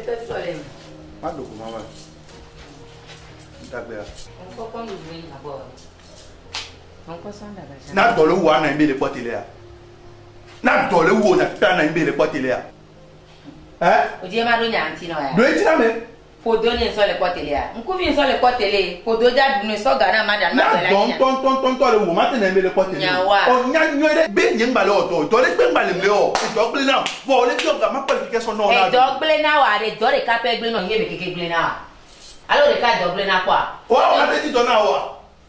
Leke sɔ le me. Ma do go ma va. Dagbea. Ŋkɔkɔ nuɖuɖu yi abɔ. Ŋkɔ sɔn dagba. Na dɔ le wu ana be le kpɔ telea. Na dɔ le wu na ta na be le kpɔ telea. Hein? O die ma ɖo nya ŋuti nɔ ya. Do ŋuti na me. Ƒodo nye ŋsɔ le kpɔ telea. Ŋkuvi ŋsɔ le kpɔ tele. Ƒodo dza ɖu ne sɔ ga na ma ɖa Na dɔ ŋutɔŋutɔŋutɔ le wò ma te na be le kpɔ tele. Nyawoa. O nya nyuie ɖe be nye ŋgba le wɔ dɔ. Dɔ ɖe kpe ŋgba le me o. Edɔ gblẽ na vɔ o le fiɔ ga ma qualification nɔ na. Edɔ gblẽ na wa ɖe dɔ ɖeka pɛ gblẽ nɔ nye be keke gblẽ na wa. Alo ɖeka dɔ gblẽ na kpɔa. Wa o ma te dzi dɔ na wa.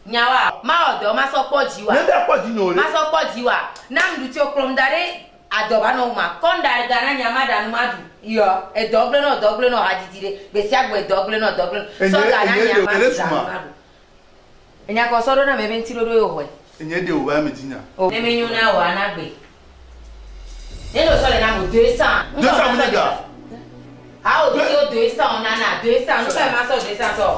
Nyawoa ma wɔ dɔ ma sɔ kpɔ dzi wa. Ne be akpɔ dzi nyo le. Ma sɔ kpɔ dzi wa. Na nuɖuti o kplɔm da ɖe adɔ ba nɔ ma. Kɔnda ga na nya ma ɖa nu ma ɖu. Yɔ edɔ gblẽ nɔ dɔ gblẽ nɔ hadzidzi ɖe. Gbe sia gbe dɔ gblẽ nɔ dɔ gblẽ nɔ. Sɔ ga na nya ma Ele ɖu suma. nu ma ɖu. Enya kɔ sɔ ɖo na me be ŋuti ɖoɖo ye xɔe. Enye de o ba me dzi nya. Ne me nyo na wa na gbe. Ne lo sɔ le na mo 200. 200 mu nye ga. Awo ti o 200 nana 200. Nu ka ma sɔ 200 sɔ.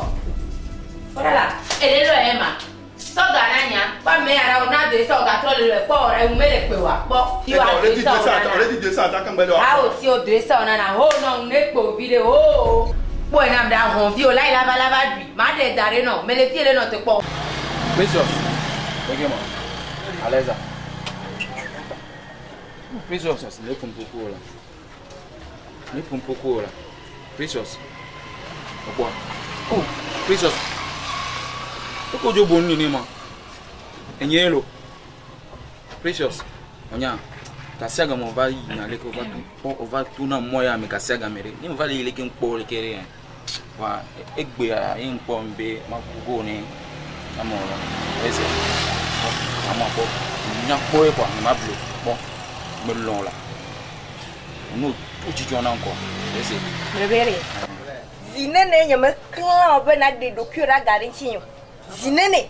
Kɔɖa la ele lɔ yɛ ma. Sɔ ga na nya. Kpɔ ame ya o na 200 ga trɔ le lɔ kpɔ o ewu me le kpe wa kpɔ. Ti wa O le di 200 200 o le nana. di 200 ta kan gbɛ le wa. Awo ti o 200 nana. Ho nɔ ne kpo vi ɖe ho. Kpɔ ena ɖa hɔn vi o la yi lava lava ɖui. Ma ɖe da ɖe nɔ. Mele fi le nɔ te kpɔ. Precious. Ok, ma. Aleza. Precious, le pumpoko la. Le pumpoko la. Precious. Okwa. Oh, Precious. Oko jo bonu ni ma. Enyelo. Precious. Onya. Kasiaga mo va yi na le ko va tu. O va tu na mo ya me kasiaga mere. Ni mo va le le ke npo le kere. Wa egbe a ye npo mbe ma kugo ni. Amo la. Ese. Amo ko. Nya ko e kwa ni ma blo. Bon. Me lon la. No tu dzidzɔ na ŋkɔ. Ese. Bebere. Zi nene nye me klã be na ɖe ɖokuiwò ɖe aga ɖe ŋutinye o. Zi nene.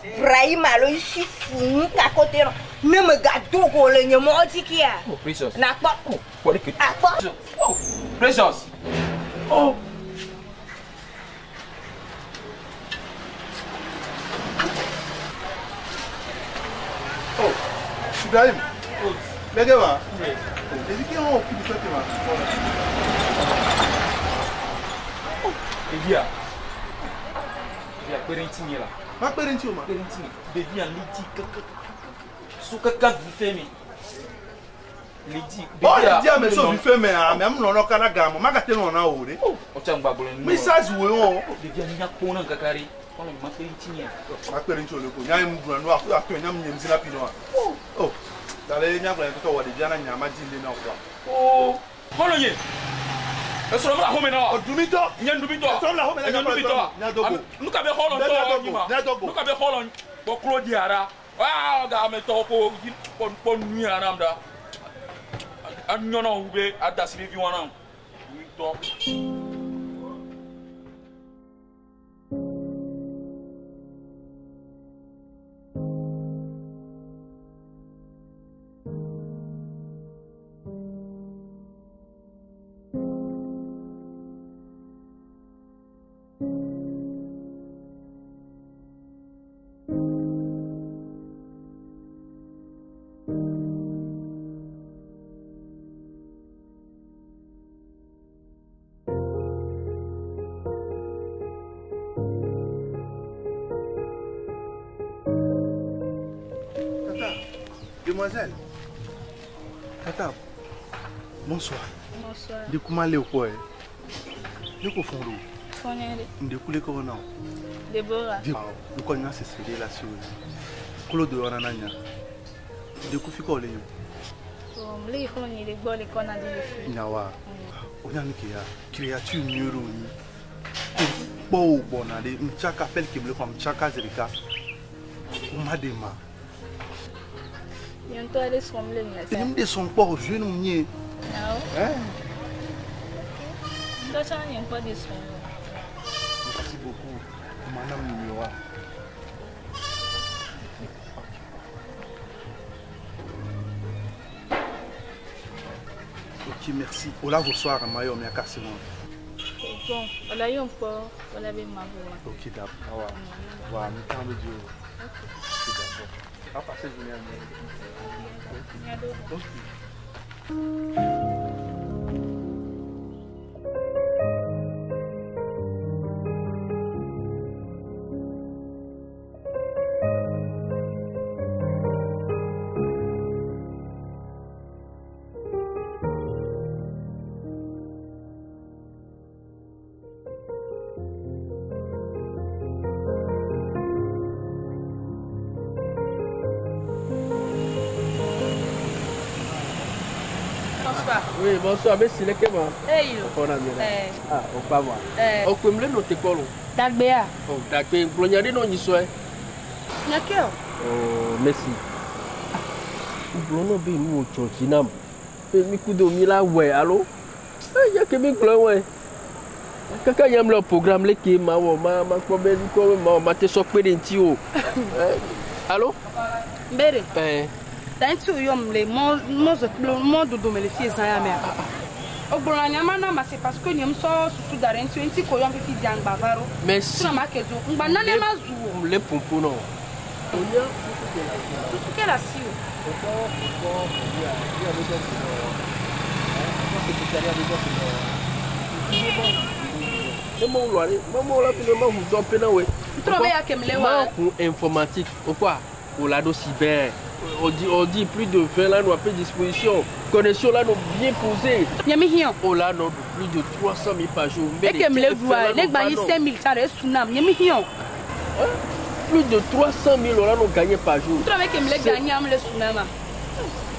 Ibrahim alo Yusufu nu kakote nɔ. Ne megado go le nye mɔ dzi kia. Oh, Precious. Nakpɔ. Kpɔ ɖe ke. Akpɔ. Oh, Precious. Oh. Oh, Ibrahim. Lege wa. Ɖevi ke hã ku fɛ te ma. Ɖevia. Ɖevia kpe ɖe ŋutinye la. Ma kpe ɖe ŋuti o ma. Kpe ɖe ŋutinye. Ɖevia li dzi kaka. So kaka vi fɛ mi. Li dzi. O le di ame so vi fɛ mɛ ame am nɔnɔ kana ga mɔ ma ka te nɔna o de. Ɔtsa ŋgba gblɔ nu. Mi size wo yɔ. Ɖevia nya kpɔ na kaka ɖe. Kɔlɔ ma kpe ɖe ŋutinye. Ma kpe ɖe ŋuti o le ko. Nya ye mu ɖuna nu ato ato nya mu nye ŋuti na pi nɔa. Oh. Dale nya gblɔ tɔtɔ wɔ ɖevia na nya ma dzi le na o kura. Oh. Kɔlɔ nye. Esrɔ̃ la xɔme na wa. Odumitɔ. Nye nuɖumitɔ. Esrɔ̃ la xɔme na Nye nuɖumitɔ. Nya dogo. Nu ka be xɔlɔ̃ Nya tɔ dogo. nyi ma. Nya dogo. Nu ka be xɔlɔ̃ kpɔ klo di ara. Aa ga ame tɔ ko yi kpɔ kpɔ nui ara nam ɖa. Anyɔ na wu be adasi ɖevi wa nam. Nuitɔ. Tata, demoiselle. Tata, bonsoir. Bonsoir. Ndi kuma le ko e. Ne ko fon do. Fɔnyɛrɛ. Ndi kule ko na. Deborah. Di ko nya se se la si o. Kulo do yɔrɔ na nya. Ndi ku fi ko le yo. Bon, le yi xɔ nyi le gbɔ le kɔna di le fi. Nya wa. O nya ni ke ya. Créature mieux ni. Kpɔ o gbɔna de ntsaka fɛn kemle kɔ ntsaka zerika. O ma de ma. Nye ŋutɔ aɖe srɔ̃m le nya sia. Enyim de sɔn kpɔ o jeune mu nye. Awɔ. Hein? Ŋutɔ tsã nye ŋkpɔ de srɔ̃m. Merci beaucoup. Madame numéro. Ok, merci. Hola, bonsoir, Mayo, mais à Bon, wòle yɔ ŋkpɔ wòle be ma bo ma. Ok, d'accord. Voilà, mi temps de Dieu. Ok, d'accord. On va passer journée à nous. Nya ɖo. Ok. Oui, bonsoir, merci, les kéma. Hey, On a bien. Eh. Ah, on pas voir. Eh. On peut me le noter quoi, lo? Dagbea. Oh, d'accord, blonyade non y soit. Nyake o. Oh, merci. Blono be nu o church nam. Pe mi kudo mi la we alo. Eh, ya ke mi gblɔ we. Kaka yam le programme le ke ma wo ma ma kpɔ be ko ma ma te sɔ kpe ɖe ŋuti o. Eh, Alo? Mbere. Eh. Tanti o yom le mo mo zoklo mo dodo me le fie zan ya me. O gblɔ na nyama na ma c'est parce que nyem sɔ susu da ɖe ŋuti ŋuti ko yom fifi di angba va ɖo. Merci. Srɔ̃ ma ke dzo. Ŋgba nane ma zu o. Le pompo non. Susu ke le asi o. Trɔ be ya ke mle wa. Informatique, ou quoi? Au lado cyber. On dit plus de 20 là, nous à peu disposition. Connexion là, nous bien posée. Au là, nous plus de 300 000 par jour. Eke mle voa ne gba yi 5000 tsa ɖe sunam nye mi hiã. Plus de 300 000 dollars nous gagnons par jour. Trɔ be ke mle ganye am le sunama.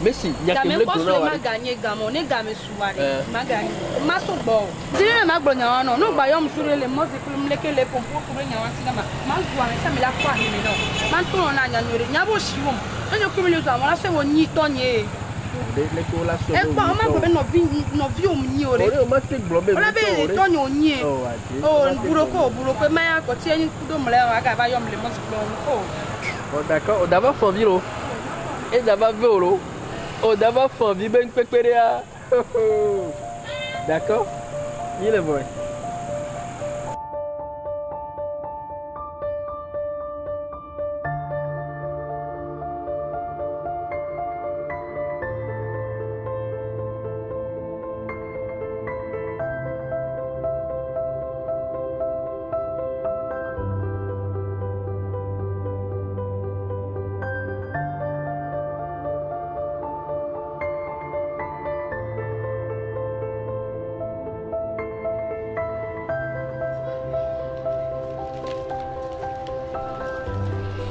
Mais si, il y a que Game le kpɔ dollar. sue ma ganye gamɔ ne game sua ɖe Eh. ma ganye ma so gbɔ o. Dzi ne ma gblɔ nyawa nɔ ne gba yɔm su ɖe le mɔzi kple mleke le pompo ku ɖe nyawa ŋuti gama ma zu ame sia ame la kɔ ahime nɔ ma to nɔ na nyanyo ɖe nyabo si wɔm ne nye kumi le zu amɔ la se wo nyi tɔ nye. Ekpɔ o ma gblɔ be nɔvi nɔvi o nyi o ɖe. O ma te gblɔ be O la be tɔ nye o nyi. Oh, adi. O buroko buroko ma ya kɔti enyi kudo mlɛ o agava yɔm le mɔzi kple wo o. Bon, d'accord, on d'abord fond vilo. Et d'abord volo. On d'abord fond vi ben pépéréa. D'accord? Il est vrai.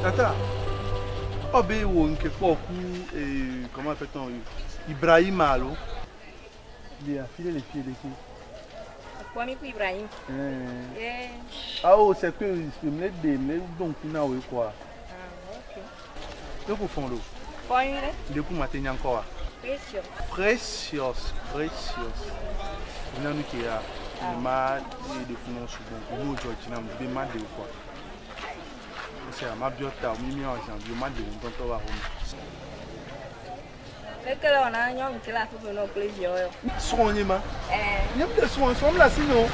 Tata, obe wo nke kpɔ ku comment appelle-t-on Ibrahim alo. Il a filé les pieds de qui? Kwame ku Ibrahim. Eh. Eh. Ah oh, c'est que je me l'ai me donc na we quoi. Ah, ok. Le ku fond lo. Fɔnyui ɖe. Le ku matenya encore. Precious. Precious, precious. Nanu ke ya. Ma de funu sugbon. Mo judge na be ma de quoi. C'est ma biota, mi mi en janvier, ma de on wa home. Leke le wɔna nyɔnu ke le aƒe me nɔ kple viawo yɔ. Srɔ̃nye ma. Eh. Nye mi le srɔ̃, srɔ̃ le asi nye o.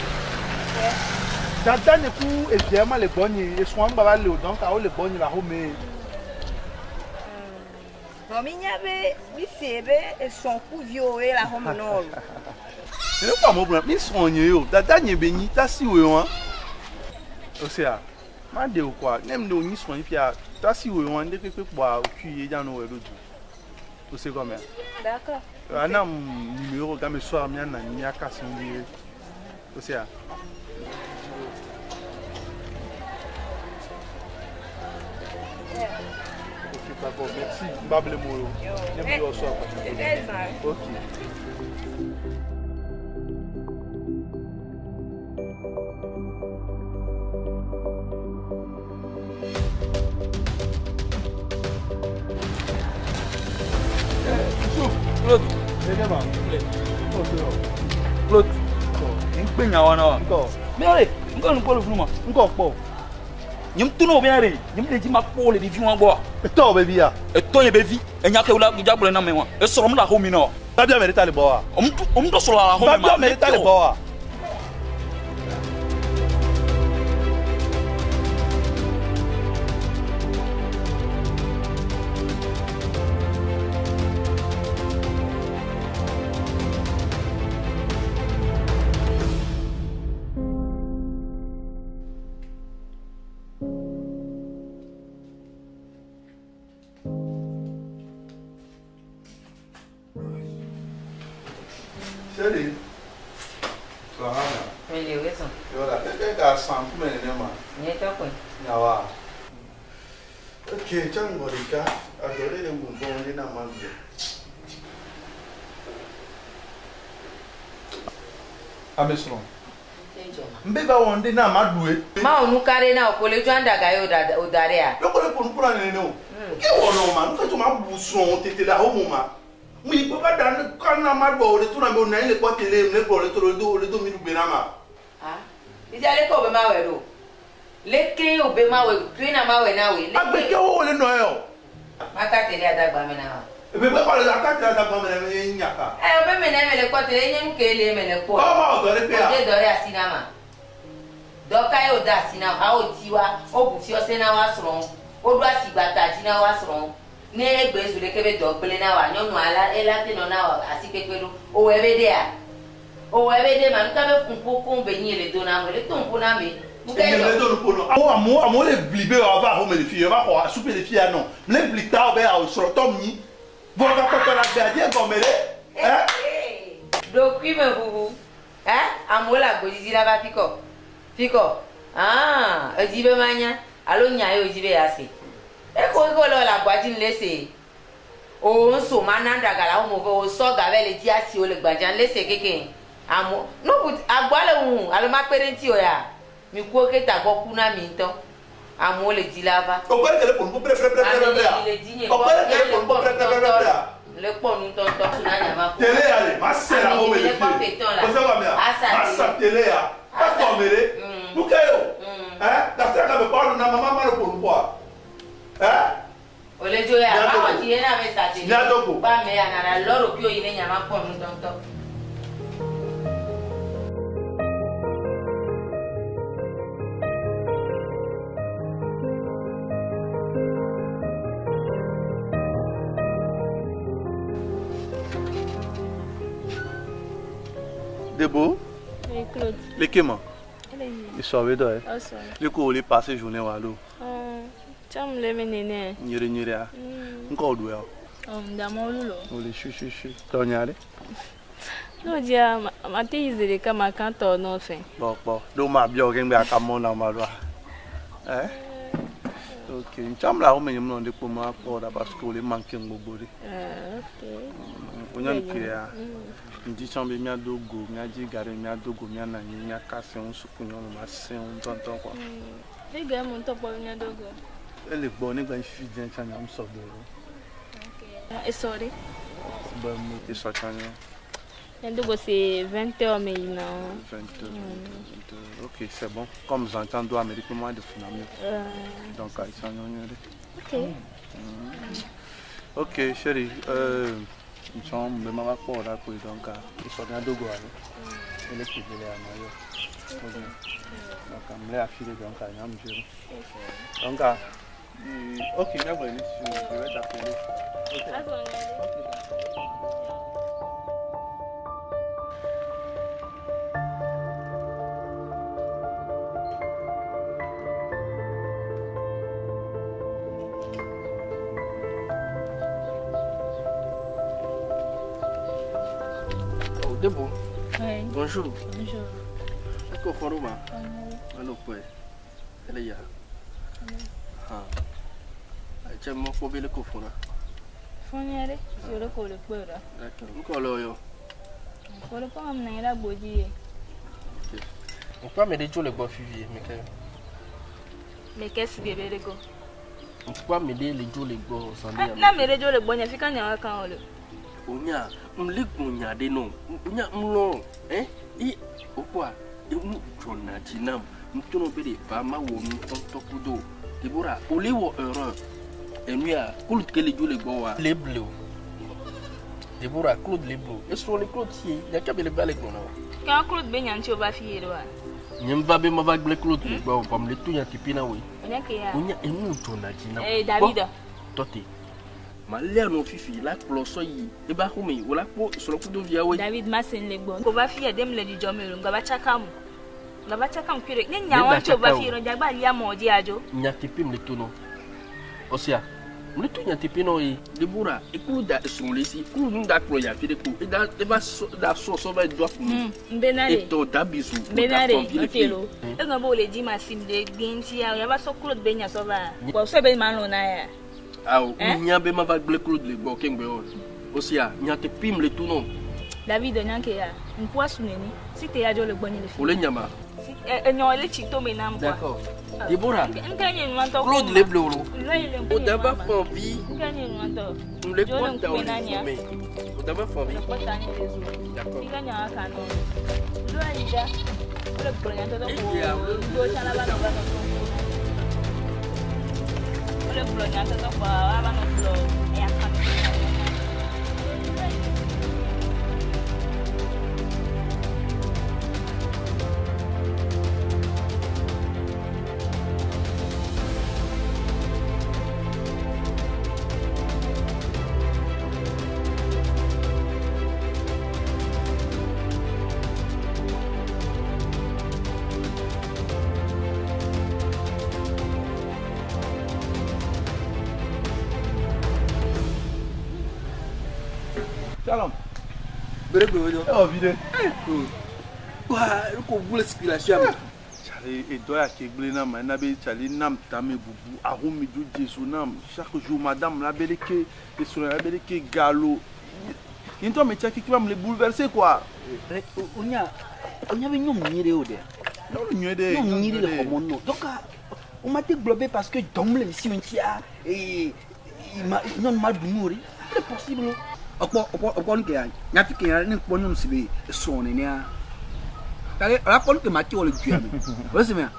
Dada nye ku evia ma le gbɔnye, esrɔ̃ ŋgba va le o donc awo le gbɔnye le axome. Vɔ mi nya be mi se be esrɔ̃ ku viwo ye le axɔme nɔ o. Ne kpɔ amewo gblɔ, mi srɔ̃nye ye o, dada nye be nyi, tasi woe wa. O sea, ma de o quoi, ne mi de o nyi srɔ̃nye fia, tasi woe wa, ne kpekpe kpɔa o kui ye dza no wɔ ɖo du. O se gɔmea? D'accord. Ana numéro game soir mia na mia kasi ndi. O sea. Ok, d'accord, merci. Mbable mo. Ne mi yo soir. Ok. Claude. Claude. Nkpe nyawa na wa. Mɛ nkɔ nu kpɔ le funu ma. Nkɔ kpɔ. Nye ŋutɔ n'o bɛ yan de, nye mu le dzi ma kpɔ le ɖevi wa gbɔ. Etɔ bɛ bi ya. Etɔ nye bɛ vi. Enya ke wula dza gblɔ na mɛ wa. Esɔrɔ mu le axɔ mi na wa. Babia mɛ de ta le bɔ wa. O mu tɔ sɔrɔ la axɔ mi ma. Babia mɛ de ta le bɔ wa. Chérie, Mele wezo. Yola, keke ka san kume nene ma. Nye tɔkɔe. Nyawa. Ok, tsa ŋgɔ ɖeka, adzɔ ɖe le wu ŋgɔ ne na ma gbe. Ame srɔ̃. Mbe va wɔ ŋɖe na ma ɖu ye. Ma wò nu ka ɖe na wò ko le dzo andaga ye wò da ɖea? Loko le ƒo nu kura nene o. Ke wɔ nɔ ma, nu ka tso ma bu srɔ̃ tete le awo mo ma. Mu yi kpɔ va ɖa nu ka na ma ɖua o le to na be o na anyi le kpɔ tele, le kplɔ le to le do le do mi ɖu gbe na ma. Ah, fifia leke wo be ma wɔe ɖo? Leke wo be ma wɔe? Tue na ma wɔe na woe. Agbe ke wo le nɔ ye o. Maka tele adagba me na wa. Ebe be kɔ le aka tele adagba me na me nya ka. Eh, be me na me le kpɔ tele nye nu ke le me le kpɔ. Ɔ ma wɔ dɔ ɖe pe ya. O de dɔ ɖe asi na ma. Dɔ ka ye o de asi na ha o ti wa, o bu fiɔ se na wa srɔ̃. O ɖo asi gbata dzi na wa srɔ̃. Ne egbe zu ɖeke be dɔ gblẽ na wa, nyɔnu ala ela te nɔ na wa asi kpekpe ɖo. O wɔ ebe ɖea? O wɔ ebe ɖe ma, nu ka be ŋku koŋ be nyi le do na me, le to ŋku na me. Nu ka ye dzɔ? Le do ŋku na. Amewo, amewo, amewo le bli be woava axome le fi, woava xɔ asuƒe le fia nɔ. Le bli ta wo be awo srɔ̃tɔ mi. Vɔ gakpɔtɔ le agbea dzi egɔme ɖe. Ɛ? Ɖokui me ʋuʋu. Ɛ? Amewo le agbodidi la va fikɔ. Fikɔ. Ah, edzi be manya. Alo nya ye wòdzi be yease. Eko eko le wole agboa dzi le se. O ŋso ma na ɖaga le aƒeme vɔ wòsɔ ga vɛ le dzi asi wole gbadza le se keke. Amewo, nu bu agboa le ŋu alo makpe ɖe ŋuti o ya. Mi kuwo ke tagbɔ ku na mi ŋutɔ. Amewo le dzi la va. Okpɛ ɖe ke le ƒo nu ƒo ple-ple-ple-ple-plea. Ame le dzi nye Okpɛ ɖe ke le ƒo nu ƒo ple-ple-ple-plea. Le kpɔ nu ŋutɔŋutɔ tu na nya ma ko. Tele ya le, ma se le aƒeme le Ame le kpɔ fie. fetɔ la. Ose gɔmea? Asa Ma sa tele ya. Asa. Egɔme ɖe. Nu ke ye o? Ɛ? Gase game kpɔ alo na mama ma le ƒo nu ƒoa? Ɛ? Ole dzo ya, Mía ma dogo. wɔ tsi ye na be sa tele. Mía dogo. Kpa ame ya nana lɔ ɖokuiwò yi ne nya ma kpɔ nu ŋutɔŋutɔ. Debo? Oui, Claude. Le kema? Elle est hier. Il sort de Oh, sorry. Le ko le passer journée wa lo. Cham le menene. Nyere nyere a. Nko do ya. Oh, ndamo lulo. O le chu chu chu. To nyare. No dia ma te izere kama kan to no fe. Bo bo. Do ma bi o kengbe aka mo na ma do. Eh? Ok, ncham la o me nyom no de po ma po da parce que o le manque ngbogbo de. Ok. O nyan ke ya. Ndi chambe mi adogo, mi adi gare mi adogo, mi ananyi, mi akase un suku nyon ma se un tonton quoi. Le gars mon to po mi adogo. Elle est bonne, elle est fille d'un chien, sort de. Ok. Et sorry. Bon, moi, sort Ndogo c'est 20h mais il n'a. 20h, 20h. Ok, c'est bon. Comme j'entends doit Amérique moi de Funami. Donc ils sont Ok. Ok, chérie, nous sommes le maman pour la quoi donc ils sont bien dogo alors. Elle est qui voulait à Mayo. Donc on l'a affilé donc à Yam Jero. Donc ok, je vais t'appeler. Ok. Oh, Debo. Oui. Bonjour. Bonjour. Est-ce qu'on fait ma? Allo, ouais. Elle est là. Ah. Tiens, moi, faut bien le coffre là. Fonyere, si le ko le pera. D'accord. Encore là, yo. Ko le pa am na ila boji. Ok. Pourquoi me de le bon fuvier, mais que Mais qu'est-ce que bere go? Pourquoi me de le jo le bon sandi Na mere jo le bonya fika nya kan o le. Onya, mle gbonya de no. Onya mlo, eh? I okwa, e mu jona jinam. Mtono be de ba ma wo nu tonto kudo. Debora, ole wo erreur. Enuya, Claude ke le jo le gbo wa. Le bleu. Debora, Claude le bleu. E so le Claude si, ya ka be le ba le gbo na. Kan Claude be nya nti o ba fi yere wa. Nyem va be ma va gble Claude le gbo, pam le tu nya tipi na we. Onya ke ya. Onya enu jona jinam. Eh David. Tote. Ma lea no fifi la kplɔ sɔ yi eba xɔme wòla kpɔ srɔ̃kudo viawoe. David ma sen le gbɔ. Ko va fi ya dem le dzidzɔ me lo ngava tsaka mu. Ngava tsaka mu kure. Ne nya wa tso va fi ro jagba lia mo di ajo. Nyateƒe mle to nɔ. Ɔsia, mle to nyateƒe nɔ ye. Debora, ekulu da srɔ̃ le si, kulu nu da kplɔ yi afi ɖe ko eda eva sɔ da sɔ sɔ va yi do aƒu me. Mbena de. Etɔ da bizu. Mbena de. Ote lo. Eŋɔ be wòle dzi ma sim de gbe ŋuti ya ya va sɔ Claude be nya sɔ va. Bɔn sɔ be ma lɔ̃ na ya. Awo, nya be ma va gblẽ Claude le gbɔ keŋgbe o. Osia, nyateƒe mle to nɔ. David nya ke ya ŋkua su neni si te ya dzo le gbɔnye le fi. Wòle nyama. Si enyɔ le tsi tome nam quoi. D'accord. Deborah. Nke nye nua ŋutɔ. Claude le ble wolo. Lɔ yi le ŋku O nye daba nua ma. fɔn vi. Nke nye nua ŋutɔ. N le Dzo le kpɔ ta ŋkume o na le nyea. me. O daba fɔn vi. Le kpɔ ta nye le zo. D'accord. Nke nya ka nɔ. Lɔ yi ɖa. Wole gblɔ nya tɔtɔ ko. Ŋdo tsã la va nɔ va nɔ gblɔ. Wole gblɔ nya tɔtɔ ko ava nɔ gblɔ eya kan. Shalom. Gbèrègbè wo Ẹ wọ vi ɖe. Wa ko wule circulation me. Tsale edɔ ya ke gblẽ nam ena be tsale nam tame bubu ahome dzo dzeso nam chaque jour madame la be leke esrɔ̃ la be leke galo. Ye ŋutɔ me tsa kiki ba me le bouleversé quoi. Onya onya be nyɔnu nyui ɖe o ɖe. Nyɔnu nyui ɖe. Nyɔnu nyui ɖe le xɔmɔ nɔ. Donc o ma te gblɔ be parce que dɔm le si ŋutia ee ma nyɔnu ma ɖu nu o ɖe. C'est possible. Ɔkpɔ ɔkpɔ ɔkpɔ nu ke ya nyati ke ya ne kpɔ nyɔnu si be srɔ̃ nenea. Tale ɔla kpɔ nu ke ma te wɔ le dua me. O le se mea.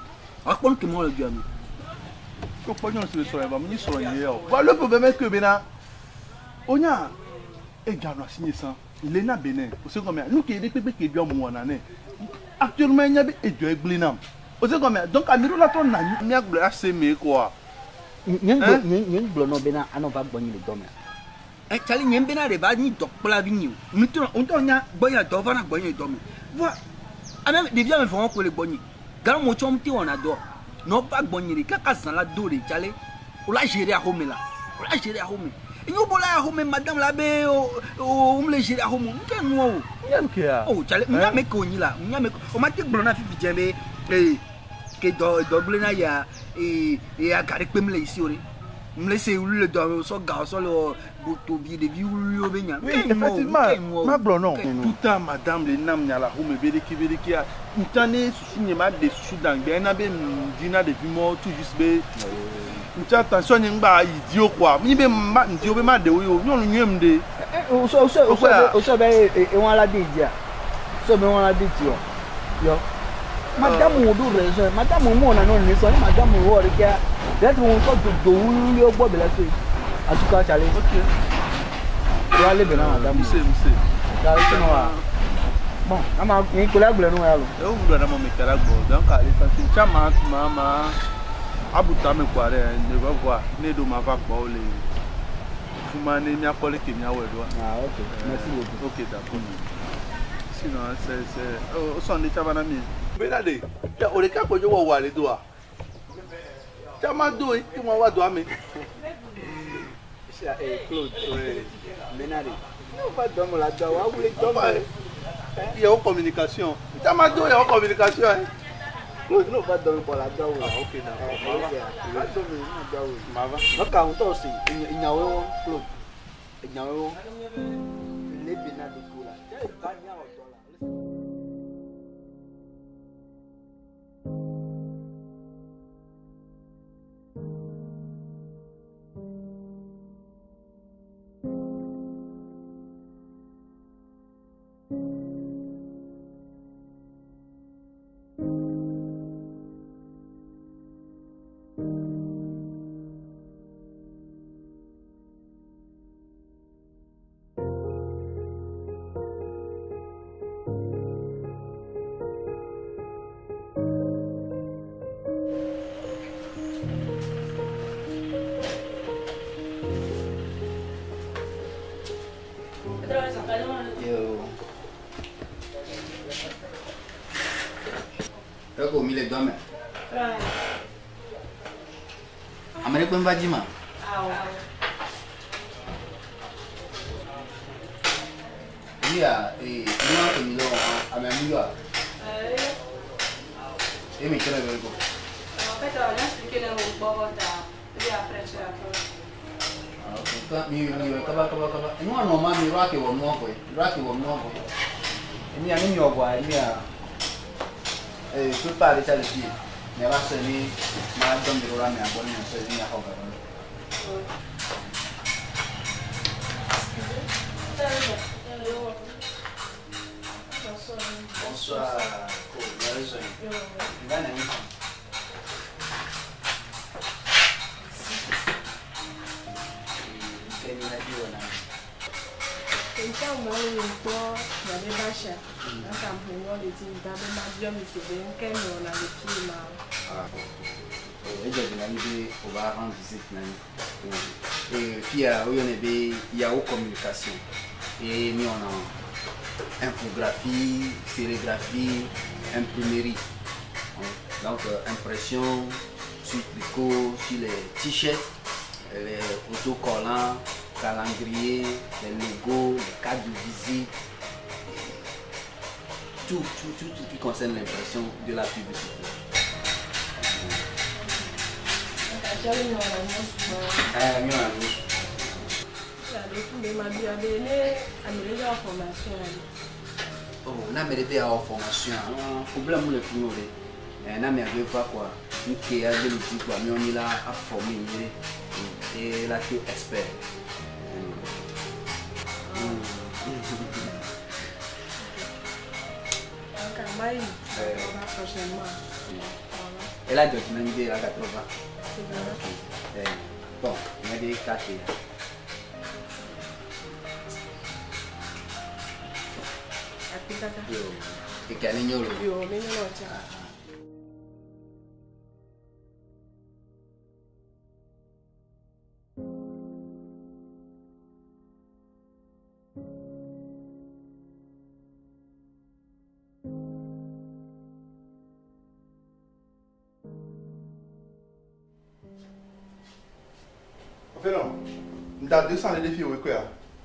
Ɔla kpɔ nu ke ma wɔ le dua me. Ko kpɔ nyɔnu si be srɔ̃ ba mi srɔ̃ ye o. Bon le problème est que bena onya ega nɔ asi nye sã le na Benin o se gɔmea nu ke ɖe kpekpe ke biɔ mu wɔna nɛ actuellement nya be edɔ egblẽ nam o se gɔmea donc ami ɖo la trɔ na anyi miagblɔ ase me quoi. Nye ŋgblɔ nye ŋgblɔ nɔ bena anɔ va gbɔnye le dɔ mea. Tsali nye bena ɖe va nyi dɔkplavi nyi o. Ŋutɔ ŋutɔ nya gbɔnye dɔ va na gbɔnye le dɔ me. Voa ame ɖevi ame vɔ̃ ko le gbɔnye. Galo mo tsɔm te wɔna dɔ. Nɔ va gbɔnye ɖe kaka zã la do ɖe tsali. O la gérer axome la. O la gérer axome. Enyo bo la axome madame la be o o o le gérer axome. Ŋutɔ nua o. Nya nu ke ya. O tsali nya me ke wònyi la. Nya me o ma te gblɔ na fifi dze be ee ke dɔ dɔ gblẽ na ya ee ee aga ɖe kpem le esi o ɖe. Mle se wuli le dɔ sɔ ga sɔ le wɔ botovi ɖevi wuliwo be nya. Oui, effectivement, ma gblɔ nɔ. Tout temps madame le nam nya le axome be ɖeke be ɖekea ŋutɔ ne susu nye ma ɖe susu dangbe ena be ŋdi na ɖevi mɔ tout juste be ŋutɔ attention nye ŋgba yi di wo quoi mi be ma ŋdi wo be ma ɖe wo ye o nyɔnu nyuie mu ɖe. O sɔ o sɔ o sɔ o sɔ be ewɔn la de dzia. Sɔ be ewɔn la de dzi o. Yɔ. Madame wo ɖo raison madame mo wɔna nyɔnu ne sɔ ne madame wo wɔ ɖekea peut-être wo ŋutɔ dodo wuliwo gbɔ be le so en tout cas tsale. Ok. Do ale be na madame. Mise mise. Tsale sinɔ wa. Bon, ama nye ko la gblɔ nu ya lo. Ewu gblɔ na mɔ me kara gbɔ donc l'essentiel tsa ma ma ma abu tame quoi ɖe ne va voir ne ɖo ma va gbɔ wo le fuma ne miakpɔ le ke miawɔe ɖoa. Ah ok, merci beaucoup. Ok d'accord. Sinon c'est o sɔn de tsaba na mi. Bena de o de ka kodzo wɔ wɔ ale doa. Tsama do ye ke ma wa do ame. Claude, Oui. Bena de. Ne va dɔ me la dɔ wa wuli dɔ me. Yawo communication. Tsama do yawo communication. Hein. Claude, ne va dɔ me kɔ la dɔ wo. Ah ok d'accord. Ma dɔ me ma dɔ wo. Ma va. Maka ŋutɔ si enyawo wɔn Claude. Enyawo wɔn. Le bena de ko la. Cɛ ba nya wɔ dɔ la. Yo. Eko mi le dɔ me. Ame ɖe kpe va dzi ma. Via ee nua ke mi le wɔ hã amea mi yɔa. Ye mi tsɔ le be ko. En fait, on a expliqué le bon ta et après tu as Ah ok. Mi mi wɔ kaba kaba kaba. Enua nɔ ma mi ɖo ake wɔ nua vɔe. Ɖo ake wɔ nua vɔe. Emi ya ne mi wɔ vɔa emi ya. Ee pepa ɖe tsa le fie. Miava sɔe ne ma dɔ mi ɖo ɖe amea gbɔ ne miasɔe ne miaxɔ ga ɖo. Bonsoir. Ko, mi va na mi. Nka mɔ le kpɔ nyabe basha. Nka mɔ nyɔ le di da be ma biɔ mi se be nke nyɔ na le fi ma. Edze dzi na mi be wòva rendre visite na mi. Et fia woyɔnɛ be Yahoo communication. Et mi wɔna infographie, sérigraphie, imprimerie. Donc impression sur tricot, sur les t-shirts, les autocollants, calendrier, les logos, les cartes de visite, tout, tout, tout, tout ce qui concerne l'impression de la publicité. Oh, na me de awɔ formation ah, problème le fi o de. Eh, na me ave va quoi. Nke ya de le di quoi, mi on la a former ni et la tu expert. Nka ma yi. Va prochainement. Et là, je même la 80. Eh, bon, il y a des cartes. Apikaka. Yo, et qu'elle Yo, me nyɔ tsa. Nda 200 le fi we kwa.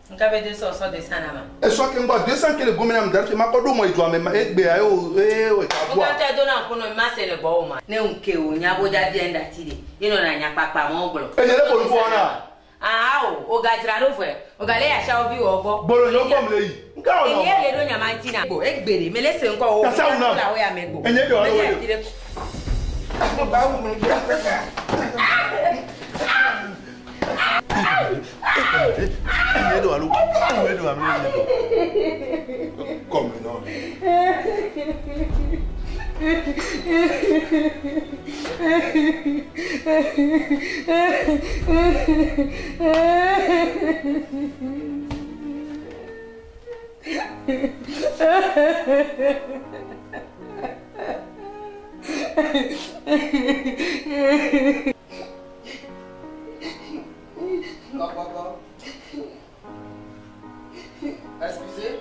Nka be 200 sɔ 200 na ma. E so ke ngba 200 ke le gomina mda fi ma ko do mo idu ame ma egbe ayo e o ta O bua. ka tɛ donna kono ma se le bɔ o ma. Ne nke o nya bo da di nda ti de. Ino na nya kpakpa mo gblɔ. E nyere bolu fo na. Ah o, o ga dzra ɖo vɔe. O ga le yasawo vi wɔ gbɔ. Bolo nyo kom le yi. Nka o Enye no. le ɖo nyama ŋuti na. Gbo egbe de mele se ŋkɔ o. Kasa wu na. La wo ya me gbo. Enye bi o Mele wo. ati ɖe. Ba wu me. Enye do alo. Enye do alo enye do. Comme non. Quoi. Excusez.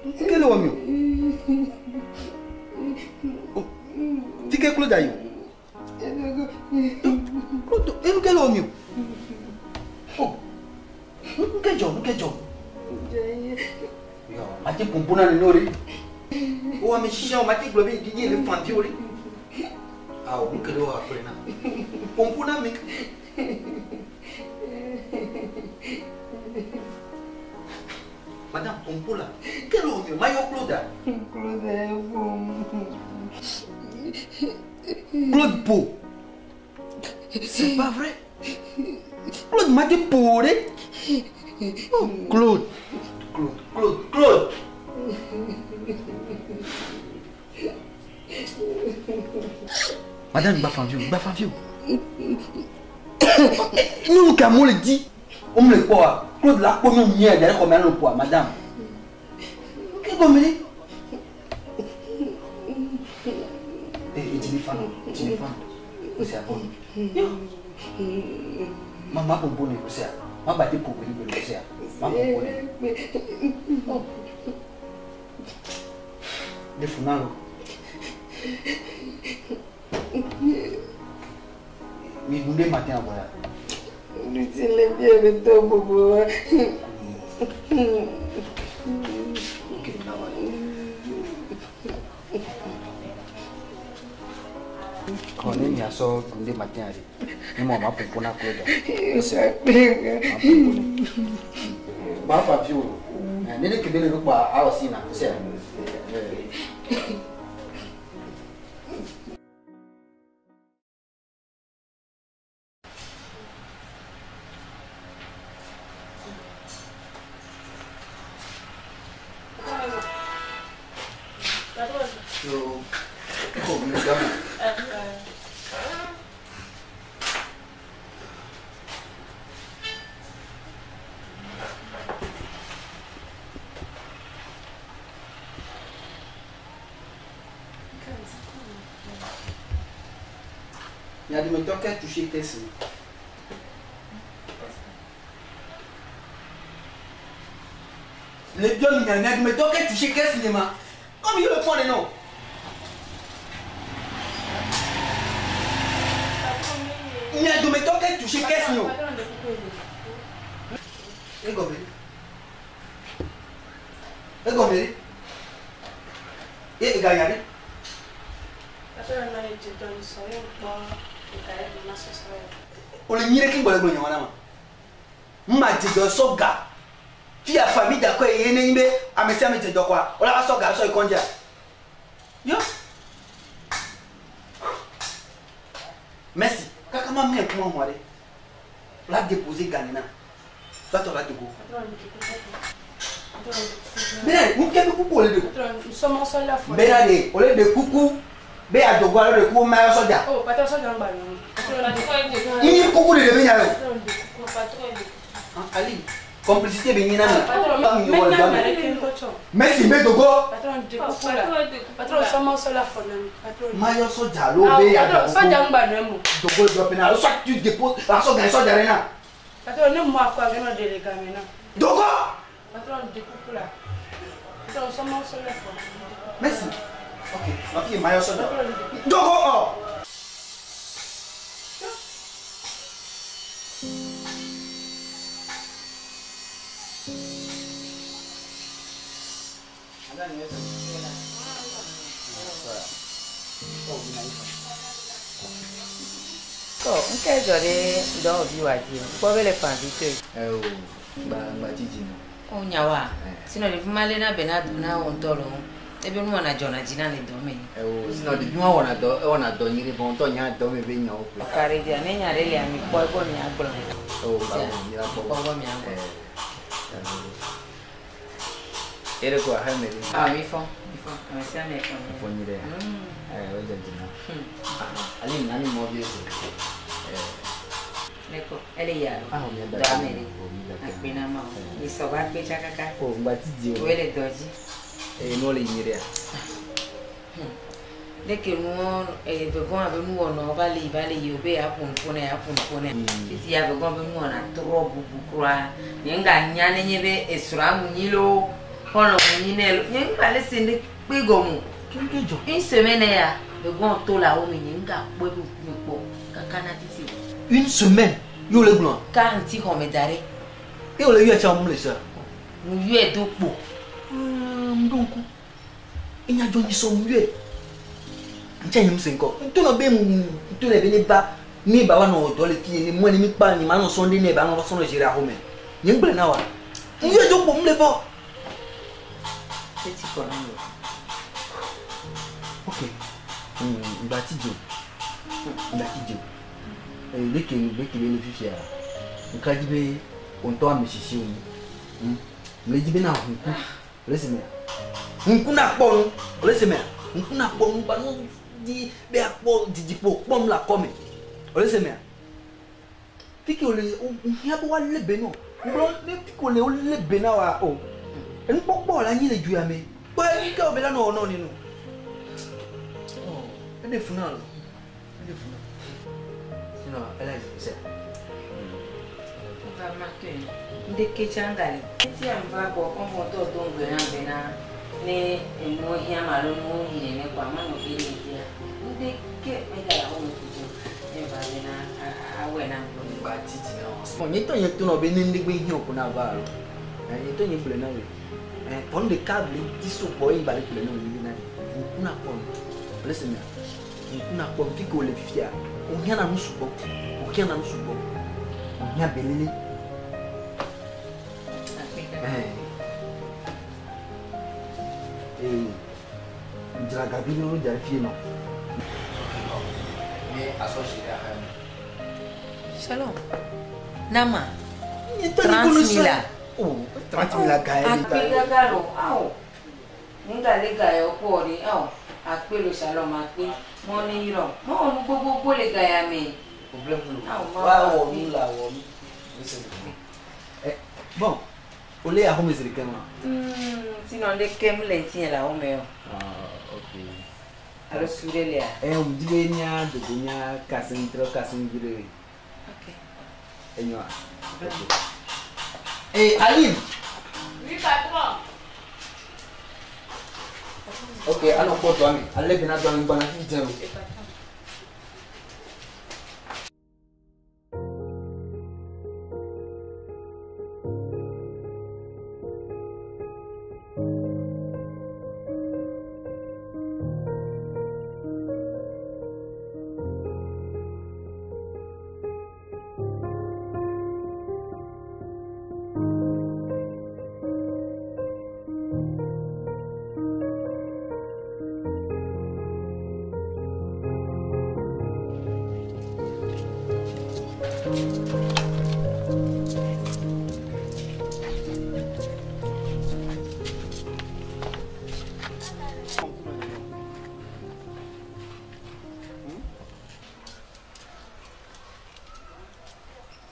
Nke le wɔ mi o? Tike klo da yi o. Claude, enu ke le wɔ mi o? Oh, nke dzɔ, nke dzɔ. Yɔ, mate ƒoƒo na nene o ɖe. O ame tsitsia o mate gblɔ be didi le fan vi o ɖe. Awɔ, nu ke ɖe wɔ akplɔe na. Ƒoƒo na mi. Madame, ƒoƒo la. Nke le wɔ mi o? Ma yɔ Claude a? Claude Po. C'est pas vrai. Claude m'a dit pour. Oh, Claude. Claude, Claude, Claude. Madame, il va faire vieux. Nous, comme on le dit, on me le poids. Claude, la peau, nous, derrière, comme le poids, madame. Qu'est-ce qu'on me dit? Eh, il dit, il dit, c'est à bon. Maman, pour bon, c'est à. Maman, pour bon, c'est à. Maman, pour bon. Ne funalo. Mi gunde matin à voilà. Nuti le fie be tɔ gbogbo. Xɔ ne miasɔ ɖu ɖe matin aɖe. Ne mɔ ma ƒoƒo na klo da. Ma fa fi o. Ne ne kebe le kpɔ awɔ si na. Se. Yo, ko mi da. Nyadumetɔ ke touché kesi. Le biɔ mi nya nyadumetɔ ke touché kesi ne ma. Comme il le prend non. Nyadumetɔ ke touché kesi no. Egɔme. Egɔme. Ye eganya ɖe. O le nyire ki gbɔlɛ gblɔ nyawo na ma. Mma dzidzɔ sɔ ga. Fi afa mi da kɔ ye ne nyi be ame sia ame dzidzɔ kɔa, o la va sɔ ga sɔ yi kɔndzia. Yɔ. Merci. Kaka ma mɛ kuma hɔn ɖe. O la déposer ga nena. Tɔtɔ la dogo. Bena nu ke be kuku o le de. Bena de o le de kuku. Be adogo alo de kuku ma yɔ sɔdza. Oh, patron sɔdza ŋgba nɔ. Ini kuku de de be nya yɔ. Ali, complicité be nyina mi. Patron, maintenant, mais Merci be dogo. Patron, de kuku la. Patron, sɔmɔ sɔla fɔ na mi. Patron. Ma yɔ sɔdza alo be Patron, sɔdza adogo. ŋgba nɔ mu. Dogo dɔ pena soit tu déposes la sɔdza sɔdza ɖe na. Patron, ne mɔ akɔ agɛnɔ de le game na. Dogo. Patron, de kuku la. Patron, sɔmɔ sɔla fɔ. Merci. Ok, ma fille ma yɔ sɔdza. Dogo ɔ. Tɔ nke dzɔ ɖe dɔwɔvi wa dzi o. Kpɔ be le fanvi toe. Ɛ o, gba gba dzidzi no. O nya wa. Sinɔ ɖevi ma lena bena do na wo ŋutɔ le wo. Ebe nuwɔna dzɔna dzi na le dɔ me. Ɛ o, sinɔ ɖevi ma wɔna dɔ, ewɔna dɔ nyuie ɖe vɔ ŋutɔ nya dɔ me be nyawo ƒo. Ka ɖe dzia ne nya ɖe lia mi kpɔ egbɔ miagblɔ. Ɛ o, gba wɔ mi la kpɔ. Kpɔ egbɔ miagblɔ. Ere ko ahe me ɖe. Ah mi fɔ, mi fɔ. Ame sia ame fɔ. Fɔ nyuie ɖe. Ɛ o dze dzi na. Ali nani mɔ vi ese. Ɛ. Ne kɔ ele ya lo. Ah, mi da. Dɔ ame ɖe. O mi da. Akpe na ma o. Mi sɔ va kpe tsakaka. O gba dzidzi o. Woe le dɔ dzi. Eye nuwo le nyuie ɖea. Leke nuwo evegɔn abe nuwɔnawo va le yi va le yi o be yeaƒo nuƒo na yeaƒo nuƒo na. Titi avegɔn be nuwɔna trɔ bubu kura. Nye ŋga nya nenye be esrɔ̃a mu nyi loo, xɔlɔ̃ mu nyi nɛ loo. Nye ŋgba le se ne kpe gɔme o. Keŋkeŋ dzɔ. Une semaine ya vegɔn to le awo me nye ŋga kpɔe be ŋkume kpɔ kaka na titi o. Une semaine ye wòle gblɔa. Ka ŋuti xɔme da ɖe. Ye wòle yɔe tsã mu le sea. Mu yɔe do kpo. Ŋɖo ŋku. Enya dzɔ nyi sɔ mu yɔe. Ŋtsɛ nye mu se ŋkɔ. Ŋtɔ nɔ be mu ŋtɔ nɔ be ne ba mi ba wa nɔ dɔ le fi ne mɔ ne mi kpa nye ma nɔ sɔn ɖe ne ba nɔ va sɔn nɔ gérer axome. Nye ŋgblẽ na wa. Mu yɔe do kpo mu le vɔ. Eti kɔ na mi o. Ok. Ŋgba ti dzo. Ŋgba ti dzo. Leke leke be le fifia. Ŋka dzi be wo ŋutɔ ame tsitsi wo nyi. Mle dzi be na ʋu ŋku. Le esi mea. Ŋku na kpɔ nu. Le esi mea. Ŋku na kpɔ nu ba nu di be akpɔ didiƒo kpɔ nu le akɔme. Le esi mea. Fike wòle hiã be woalé be nɔ. Ŋgblɔ ne fike wòle wolé be na wa o. Enukpɔkpɔ le anyi le du ya me. Kpɔ ŋke wo be la nɔ wɔ nɔ neno. Eɖe fu na lo. Eɖe fu na. Sinon, elle a dit ça. Va ma toe. Ŋdeke tsã ŋgale. Eti am va gbɔ kɔmɔ tɔ do ŋgbe na bena ne enuwo hiã ma alo nuwo yi nene kɔa manɔ be ɖe dzia. Ŋdeke megale awo me tutu. Ne va be na awɔe na mi. Gba titi na o. Bon, nye tɔ nye to nɔ be ne ŋɖe gbe hiã ko na va alo. Nye tɔ nye gblɔe na wòe. Vɔ nu ɖeka le di so gbɔ ye ba le gblɔe na wò nyuie na ɖe. Ŋku na kpɔ nu. Le se mea. Ŋku na kpɔ nu fi ke wòle fifia. Wòhiã na nu sugbɔ. Wòhiã na nu sugbɔ. Wòhiã belele. Ee, dzra gavi ɖewo dza ɖe fie nɔ. Ne asɔ zi ɖe axa me. Shalom. Nama. Nye tɔ nye kunu 30 mille. Oh, 30 mille ga ye. Akpe gaga lo. Awo. Nga le ga yɔ kpɔ ɖe. Awo. Akpe lo Shalom akpe. Mɔ ne yrɔ. Mɔ wɔ nu gbogbogbò le ga ya me. Problème lo. Awo, ma Wa wa wɔ nu la wɔ nu. Bon, o le axɔme zi ɖeka ma. Sinon ɖe kem le ŋutinye le axɔme o. Ah, ok. Alo su ɖe lia. Mo di be mía dogo mía kasi ŋtrɔ kasi ŋvi ɖe. Ok. Enyoa. Ok. Aline. Oui, patron. Ok, anɔ kpɔ dɔa me. Ale bena dɔa me gbɔna fifi dze o.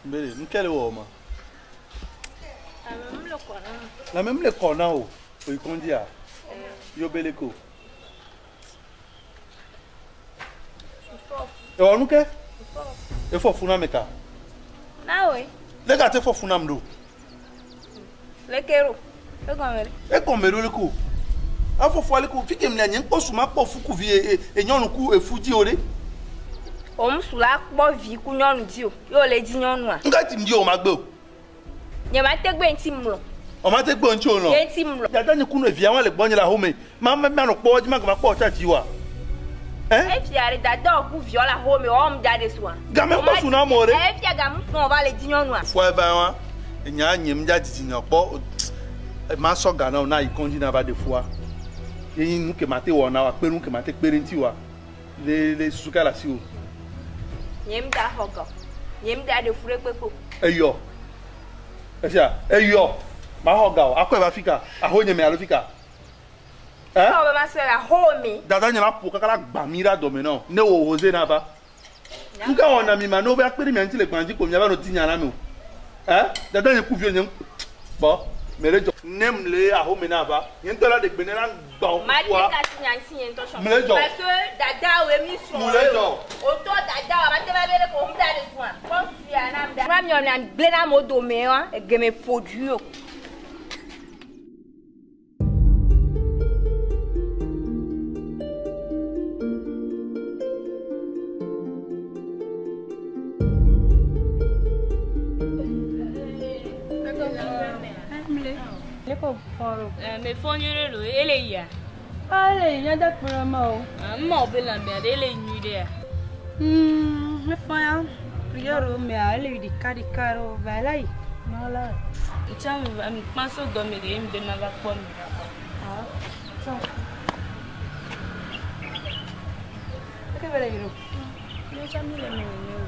Mbele, nkele wɔ ma. La même le kɔna o, o yi kɔndi a. Yo bele ko. Ewɔ nu ke? Efɔ fu na me ka? Nawe. Le ka te fɔ fu na m do. Le kero. Le gɔmɛ. Ekɔme ɖo le ko. Afɔ fua le ko. Fi ke mle nye ŋkpɔ su ma kpɔ fu ku vi e e nyɔnu ku efu dzi o ɖe. O ŋutsu la kpɔ vi ku nyɔnu dzi o. Ye wòle dzi nyɔnua. Nga ti mi di o ma gbe o. Nye ma te gbe ŋuti mlɔ. O ma te gbe ŋuti o nɔ. Ye ŋuti mlɔ. Dada nye kunu evia wa le gbɔ nye le axome. Ma ma ma nɔ kpɔ dzi ma gama kpɔ tsa dzi wa. Efia ɖe dada wò ku viɔ le axome wɔm da ɖe sua. Game kpɔ su na amewo ɖe. Efia game sɔn va le dzi nyɔnua. Fua eva wa. Enya nye m dza didi nya kpɔ. Ma sɔ ga na o na yi kɔndzi na va ɖe fua. Ye nu ke ma te wɔ na wa kpe nu ke ma te kpe ɖe ŋuti wa. Le le susu ka le asi o. Nye m da xɔ ga. Nye m da ɖe fu ɖe kpekpe o. Eyɔ. Efia eyɔ. Ma xɔ ga o. Akɔe va fika. Aho nye me alo fika. Xɔ be ma sɔe le axɔ me. Dada nye la ƒo kaka la gbã mi ɖe adɔme na o. Ne wo hoze na va. Nuka wɔna mi ma ne wo be akpe ɖe mia ŋuti le gbã dzi ko mia va nɔ di nya na mi o. Dada nye ku viwo nye kpɔ me ɖe dzɔ. Ne m le axɔme na va. Nye ŋutɔ la ɖe gbe ne la gbã wo Ma kukua. te kasi nya ŋuti nye ŋutɔ sɔn. Mle dzɔ. Parce que dada woe mi srɔ̃. Mle dzɔ. O tɔ dada wa ma te va be ɖe ko m da ɖe srɔ̃a. Kpɔ fia na m da. Nua miɔ mia gblẽ na amewo dome wa egeme ƒo dui o. Me fɔ nyuie ɖe lo, ele yia. Ale yi nya kplɔ ma o. Mma be lãmea ɖe ele nyui ɖea. Me fɔ ya. Prière o mea ele yi ɖeka ɖeka ɖe o va la yi. Ma la. Ntsa mi va mi kpã so dɔ me ɖe mi be ma va kpɔ mi. Ah. So. Eke be le yi ɖo. Ne tsa mi le me nene o.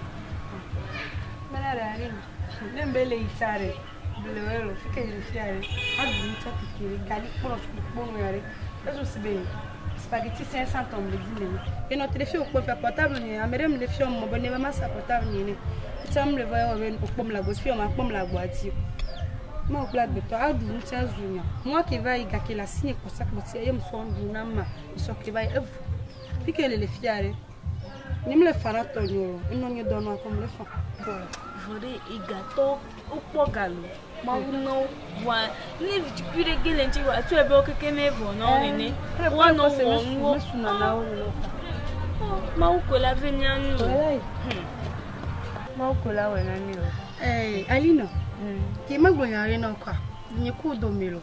Mena ɖe ari. Ne be le yi tsa ɖe. Blewelo fi ke yi fia ɖe. Aɖu nu tsa keke ɖe gali kplɔ kpɔnu ya ɖe. Ezo si be spaghetti 500 tɔn le di nene. Enɔ te ɖe fi wòkpɔ fia portable nye ame ɖe mi le fia mɔ be ne be ma sa portable nye ne. Tsa mi le va yɔ be wòkpɔm le agbo fi ma kpɔm le agboa dzi. Ma wòkple agbetɔ aɖu nu tsa zu nya. Mɔa ke va yi gake le asi nye kpɔsakpɔsi eye mi sɔ nu na ma. Mi sɔ ke va yi evu. Fi ke le le fia ɖe. Nye mi le fa na tɔ nye o. Enɔ nye dɔ nɔ akɔ mi le fa. Vɔ ɖe egatɔ wokpɔ ga lo. Mawu na wo vɔa ne vitukui ɖe ge le ŋuti wa atu ebe wo keke ne vɔ na wo nene. Woanɔ wɔ nuwo. Mesuna na wo nene. Mawu ko la ve mía nu. Mawu ko la wɔe na mi o. Eh, Alina. Ke magblɔ nya ɖe na wo kɔa? Nye ku dome lo.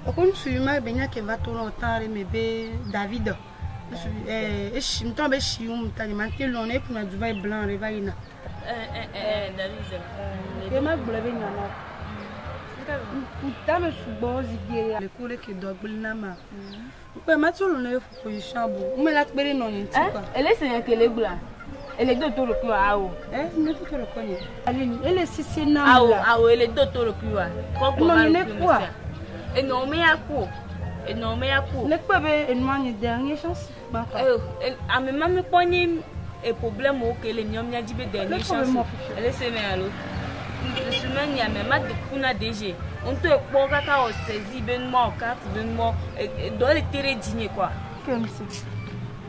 Eko ŋutsu yi ma be nya ke va to na wo tã ɖe me be David. Ŋutsu eh esi ŋutɔ be esi ŋu ta nye ma te lɔ̃ ne ekuna Dubai blanc ɖe va yina. Eh David. Ke magblɔ be nya na wo. Ŋkuta me sugbɔ zi ge le ku ɖe ke dɔ gblẽ na ma. Ŋkpɛ ma tso lɔ ne proposition bu. Me la kpe ɖe nɔ nye ŋuti kɔa. Ele se nya ke le gblɔa. Ele do to ɖokui wa awo. Eh, ne to ɖokui nye. Alini, ele sisi na Awo, awo ele do to ɖokui wa. Kɔ gbɔ Nɔ va ne ɖokui kua. me sia. Enɔ me ya ku o. Enɔ me ya ku o. Ne kpɛ be enua nye dernier chance gba kɔa. Eh, ame ma me kpɔ nye e problème wo ke le miɔ mia dzi be dernier Ne kpɔ be chance. mɔ fifi. Ele se me alo. Semaine ya me ma de ku na DG. Ŋutɔ ekpɔ kaka wɔ saisi be numɔ wɔ carte be numɔ dɔ le te ɖe dzinye kɔa. Kemsi.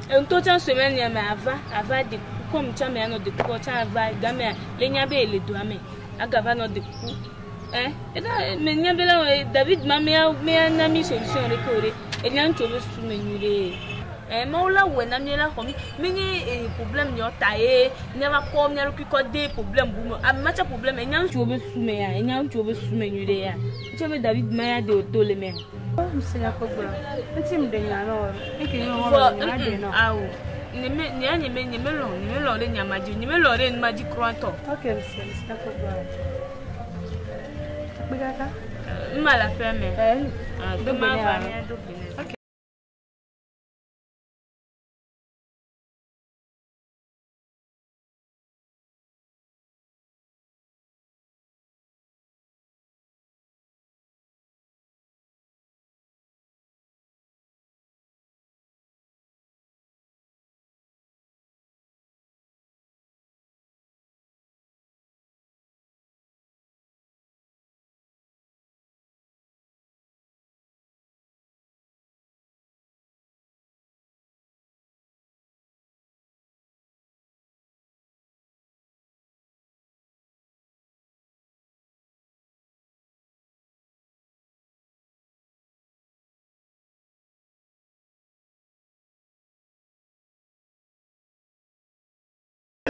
Ŋutɔ tsã semaine ya me ava ava de kuku comme tsã me anɔ de kuku tsã ava gamea le nya be ele doa me agava nɔ de kuku. Eh, eda me nya be la wɔ David ma mea mea na mi solution ɖeke o ɖe. Enya ŋutsu be susu me nyui ɖe. Eh, mawu la wɔe na mi la xɔ mi. Menye eh, problème nyɔ ta ye míava kɔ mía ɖokui kɔ de problème bu me. Ame ma tsa problème enya ŋutsuwo be susu me ya enya ŋutsuwo be susu me nyui ɖe ya. Etsɔ be David ma ya de wòto le mea. Msi nya kɔ gblɔ. Ŋuti mi ɖe nya na wo. Eke nye Vɔ wɔ nya ɖe na. awo. Nye me nye nye me nye me lɔ nye me lɔ ɖe nya ma dzi nye me lɔ ɖe nu ma dzi kura ŋutɔ. Ok, msi msi nya kɔ gblɔ. Kpe kaka. Mma le aƒea me. Eh. Ah, Do do ma gbe ne va ya. mía do gbe ne. Ok.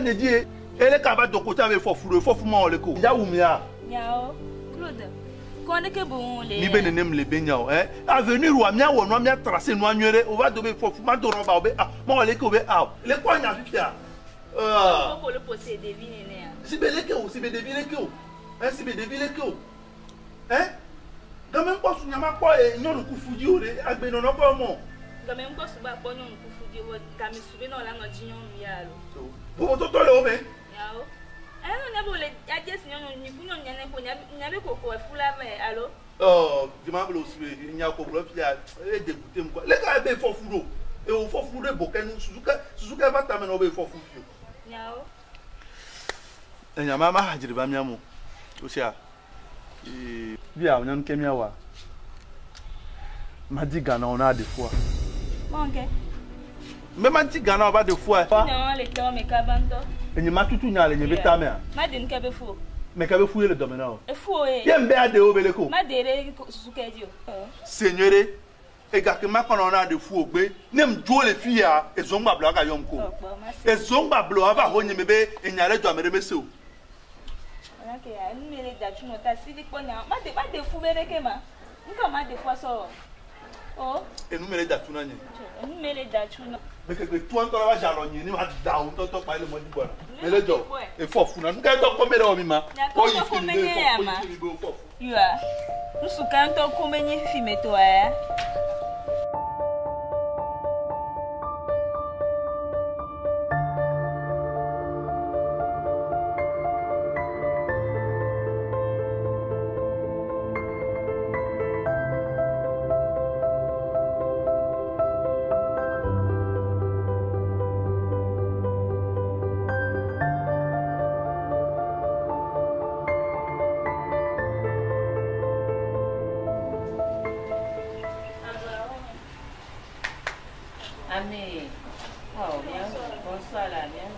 Ne di ele ka ba doko ta be fɔfu ɖo fɔfu ma wɔ le ko. Ya wu mia. Nyawo, Claude, kɔ ne ke boŋ le. Mi be nenem le be nya o. Eh, avenir wa mia wɔ nua mia tracer nua nyuie ɖe. O va do be fɔfu ma do rɔba o be ah ma wɔ le ke o be ah le kɔ nya fifia. Ah. Koko le pose ɖevi nenea. Si be leke o, si be ɖevi leke o. Eh, si be ɖevi leke o. Eh, game ŋkpɔ su nya ma kpɔ e nyɔnu kufu dzi o ɖe agbenɔnɔ kɔ mɔ. Game ŋkpɔ su ba kpɔ nyɔnu kufu dzi o game su be na wòle anɔ dzi nyɔnu ya alo. Vovotɔtɔ le wo me. Nyawo. Ɛ nya be wòle adze si nyɔnu nyiku nyɔnu nya ne ko nya nya be koko efu la me alo. Ɔ jama bolo si be nya ko gblɔ fia e dégoûté mu quoi. Le ka be fɔfu ɖo. E wo fɔfu ɖe bo ke nu susu ke susu ke va tame na wo be fɔfu fi o. Nyawo. Enya ma ma hadzri va mía mo. O sia. Ee bia o nyɔnu ke mía wa. Ma di ga na wo na ɖe fua. Mɔnkɛ. Me ma di ga na wo va ɖe fua. Nyawo le tɔ me kaba ŋutɔ. Enye ma tutu nya le nye be tamea. Ma de nuke be fu o. Me ka be fu ye le dɔme na wo. Efu o ye. Ye mbe aɖe wo be le ko. Ma de ɖe susu ke dzi o. Se nyuie ɖe. Ega ke ma kɔnɔ na ɖe fu o gbe. Ne ŋdzo le fi ya, ezɔngba blo aga yɔm ko. Ezɔngba blo ava ho nye me be enya ɖe dzɔ ame ɖe mese o. Ɔnyake ya enu me le datu nɔ ta si kpɔ nya. Ma de ma de fu be ɖeke ma. Nuka ma de fua sɔ. O. Enu me le datu na nye. Enu me le datu nɔ. Me ke gbe tu ŋutɔ la va dze alɔ nye ne ma da wo ŋutɔŋutɔ kpa ye le mɔ dzi gbɔna. Me le dzɔ. Efɔ fu na. Nu ka ŋutɔ kpɔ me ɖe wɔ mi ma? Kɔ yi fi mi be efɔ fu, kɔ yi fi mi be efɔ fu. Yua. Nusu ka ŋutɔ ko menye fifi me tɔa ya. Ami. Oh, bien. Bonsoir là, bien.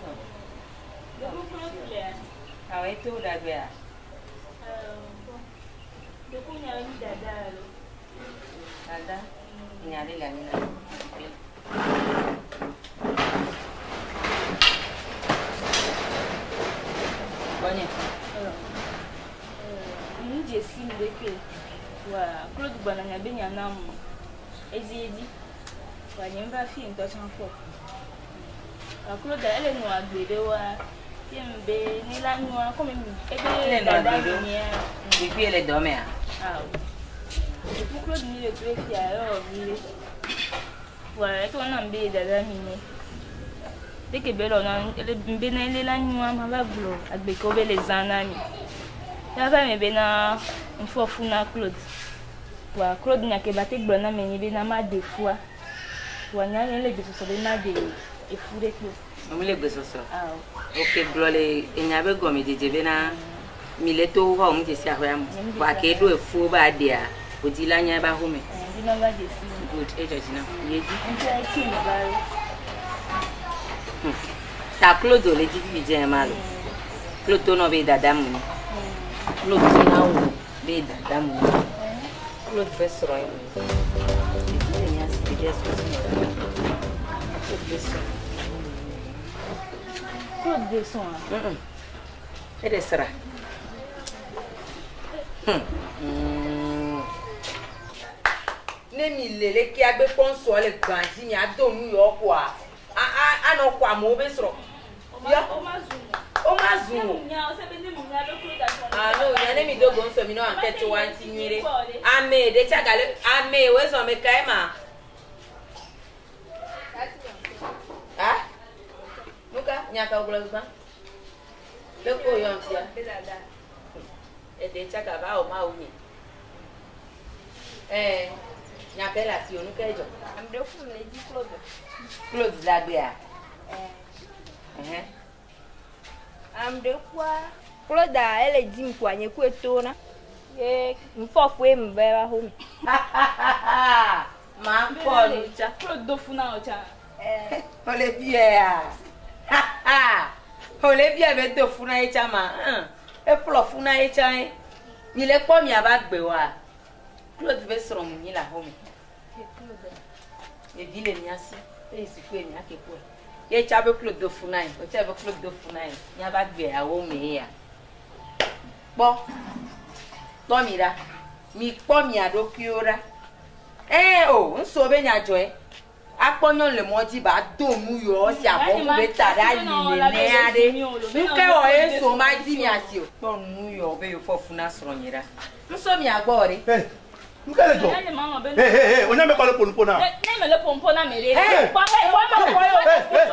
Ah oui, tout d'abord. Dada, il y a des lamines. Wa Claude gblɔna nya be nya nam edziedzi. Wa nye va fi ŋutɔ tsã kpɔ. Wa Claude ele nɔ agbe ɖe wa ye be ne la nyoa kɔmi ebe Ele nɔ dada agbe ɖo. mi nyea. Ɖevi le dɔ mea? Awo. Depuis Claude mi le to fia yɔ vi ɖe. Wa eto nam be dada mi nye. Dès que be lɔ na ele be na ele la nyoa ma va gblɔ agbe ke wo be le zã na mi. Ya va me be na ŋfɔ fu na Claude. Wa Claude nya ke ba te gblɔ na me nyi be na ma de fua. Wa nya nye le gbesɔsɔ be ma de efu ɖe kpo. Ame le gbesɔsɔ. Awo. Ok, gblɔ le enya be gɔmedzedze bena mi le to xɔ ŋu dzesi aƒea me. Vɔa ke ɖo efuwo be aɖea, wòdi la nya ebe axome. Bi ma va de si. Good, edzɔ dzi nam. Yi edzi. Ŋutsu etsi mi va ɖo. Ta Claude le dzi fifi dze ma lo. Claude to nɔ be dada mu ni. Claude to na wo be dada mu ni. Claude ƒe srɔ̃ ye mu ni. Ɖevi le mía si, ɖevia susu nɔ dada. Claude ƒe srɔ̃. Claude de sɔn a. Eɖe sra. Ne mi le leke agbe kpɔnsɔ le gbã dzi mi ado nu yɔ koa, anɔ kɔ amewo be srɔ̃. Ya. O ma zu. O ma zu o. Nya o se be ne mi nya be Claude asrɔ̃. Ah no, nya ne mi do go ŋusɔ mi nɔ enquête tso wa ŋuti nyuie ɖe. Ame ɖe tsa gale ame wo zɔn ame kae ma? Ah? Nuka nya ka wogblɔ gbã? Le ko yɔ ŋutia? Eɖe tsa gava o ma wu mi. Eh, nya ke le asi o nu ke dzɔ? Ame ɖe ƒum le dzi Claude. Claude le agbea? Ɛhɛn. Ame ɖe kua Claude ele dzim kua nye kue to na. Ye ŋfɔfue mi be va xɔ mi. Ma kpɔ nu tsa. Claude do fu na o tsa. Ole bia ya. Ole bia be do fu na ye tsa ma. Eƒlɔ fu na ye tsa ye. Mi le kpɔ mia ba gbe wa. Claude be srɔ̃ mu nyi le axome. Ɖevi le mia si. Eye suku ye mia ke kpɔe. Ye tsa be Claude do fu na ye. O tsa be Claude do fu na ye. Mia ba gbe awo me ya. Kpɔ. Kpɔ mi ɖa. Mi kpɔ mia ɖokuiwo ɖa. Eh o, ŋutsuwo be nya dzɔe. Akpɔ nyɔnu le mɔ dzi ba do nu yɔ si abɔ be ta ɖe ali nenea ɖe. Nu ke wɔ ye ŋutsuwo ma di mia si o. Kpɔ nu yɔ be yewo fɔ fu na srɔ̃nye ɖa. Ŋutsuwo mia gbɔ ɖe. Nu ke le dzɔ? Hey, hey, hey, o nya me kɔ le ƒo nu ƒo na. Ne me le ƒom ƒo na me ɖe. Hey. Kpɔ kpɔ ma kpɔ yo. Hey, hey.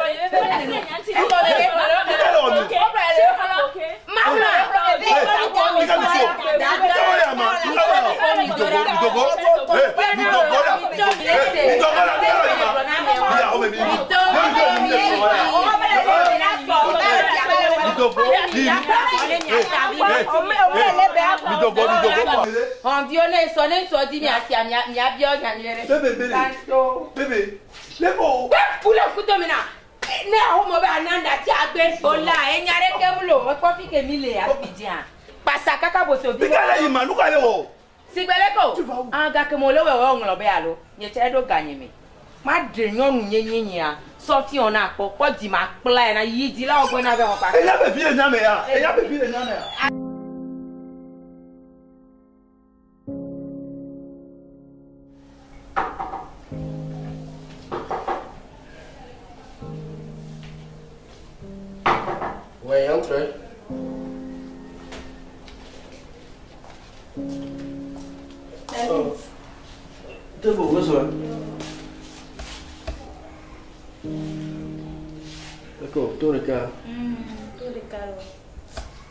Xɔnviwo ne sɔ ne sɔ di mia sia mia mia biɔ nya nyuie ɖe. Bébé, bébé. Bébé, le ko. Ku le kuto mi na. Ne awo mo be ananda ti agbe. Ola enya ɖe ke mu lo ekpɔ fi ke mi le afi dzia. Kpasa kaka boso vi. Nuka le yi ma, nuka le wɔ? Sigbele ko. Ah gake mo le wɛwɛ ŋlɔ be alo. Nye tse ɖo ganye me. Ma ɖe nyɔnu nyenye nyea. Sɔfi wɔna kpɔ kpɔ di ma kpla yina yi di la wo gbɔ na be xɔ kpa. Eya be vi le nya me ya. Eya be vi le nya me ya. Ouais, entrez. Oh. T'es beau, bonsoir. D'accord, toi le cas. To le kalo.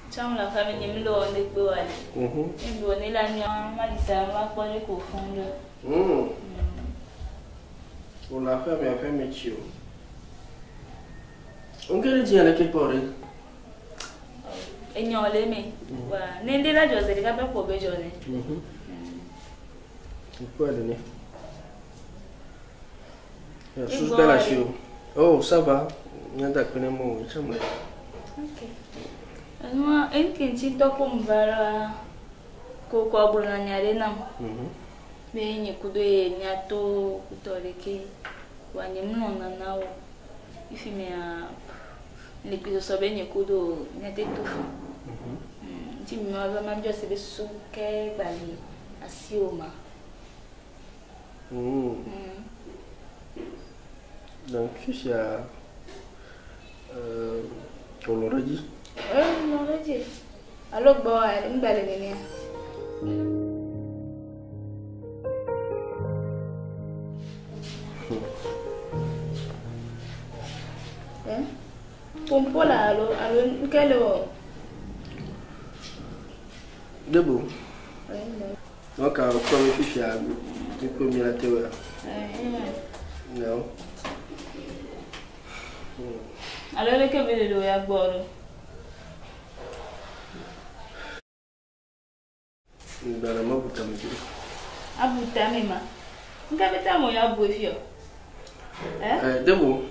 Tsam la fa me nye mi le wɔ ne kpe wa le. Ne mi wɔ ne la nya ma di sa ma kpɔ ne ko fún ɖe. On l'a fait, mais on fait métier. On peut dire à quelque part. Enyɔ le me. Wa ne ŋdi la dzɔ zi ɖeka be kpo be dzɔ ne. Pourquoi donner? Sous la chio. Oh, ça va. Nyanda kone mo, chamle. Ok. Enua enke ŋuti ŋutɔ ko mu va la ko ko agblɔ nya ɖe nam. Be nye kudo ye miato kutɔ ɖeke wa nye mlɔ nana o. Ifi mea le gbesɔsɔ be nye kudo miate to fũ. Ŋuti mi ma va ma biɔ se be susu ke gbali Asiwò ma. Donc fifia wòlɔ̃ ɖe edzi. Lɔ̃ ɖe edzi. Alo gbɔwòa ŋgba le nenea. Pompo la alo alo nke le wɔ. Debo. Donc kɔ mi fifia mi kpe mi la te wɔ. No. Alo leke be le le ya gbɔ ɖo. Ngbana ma bu tame dzi. Abu tame ma. Nke be tame ya bu efio. Eh, Debo.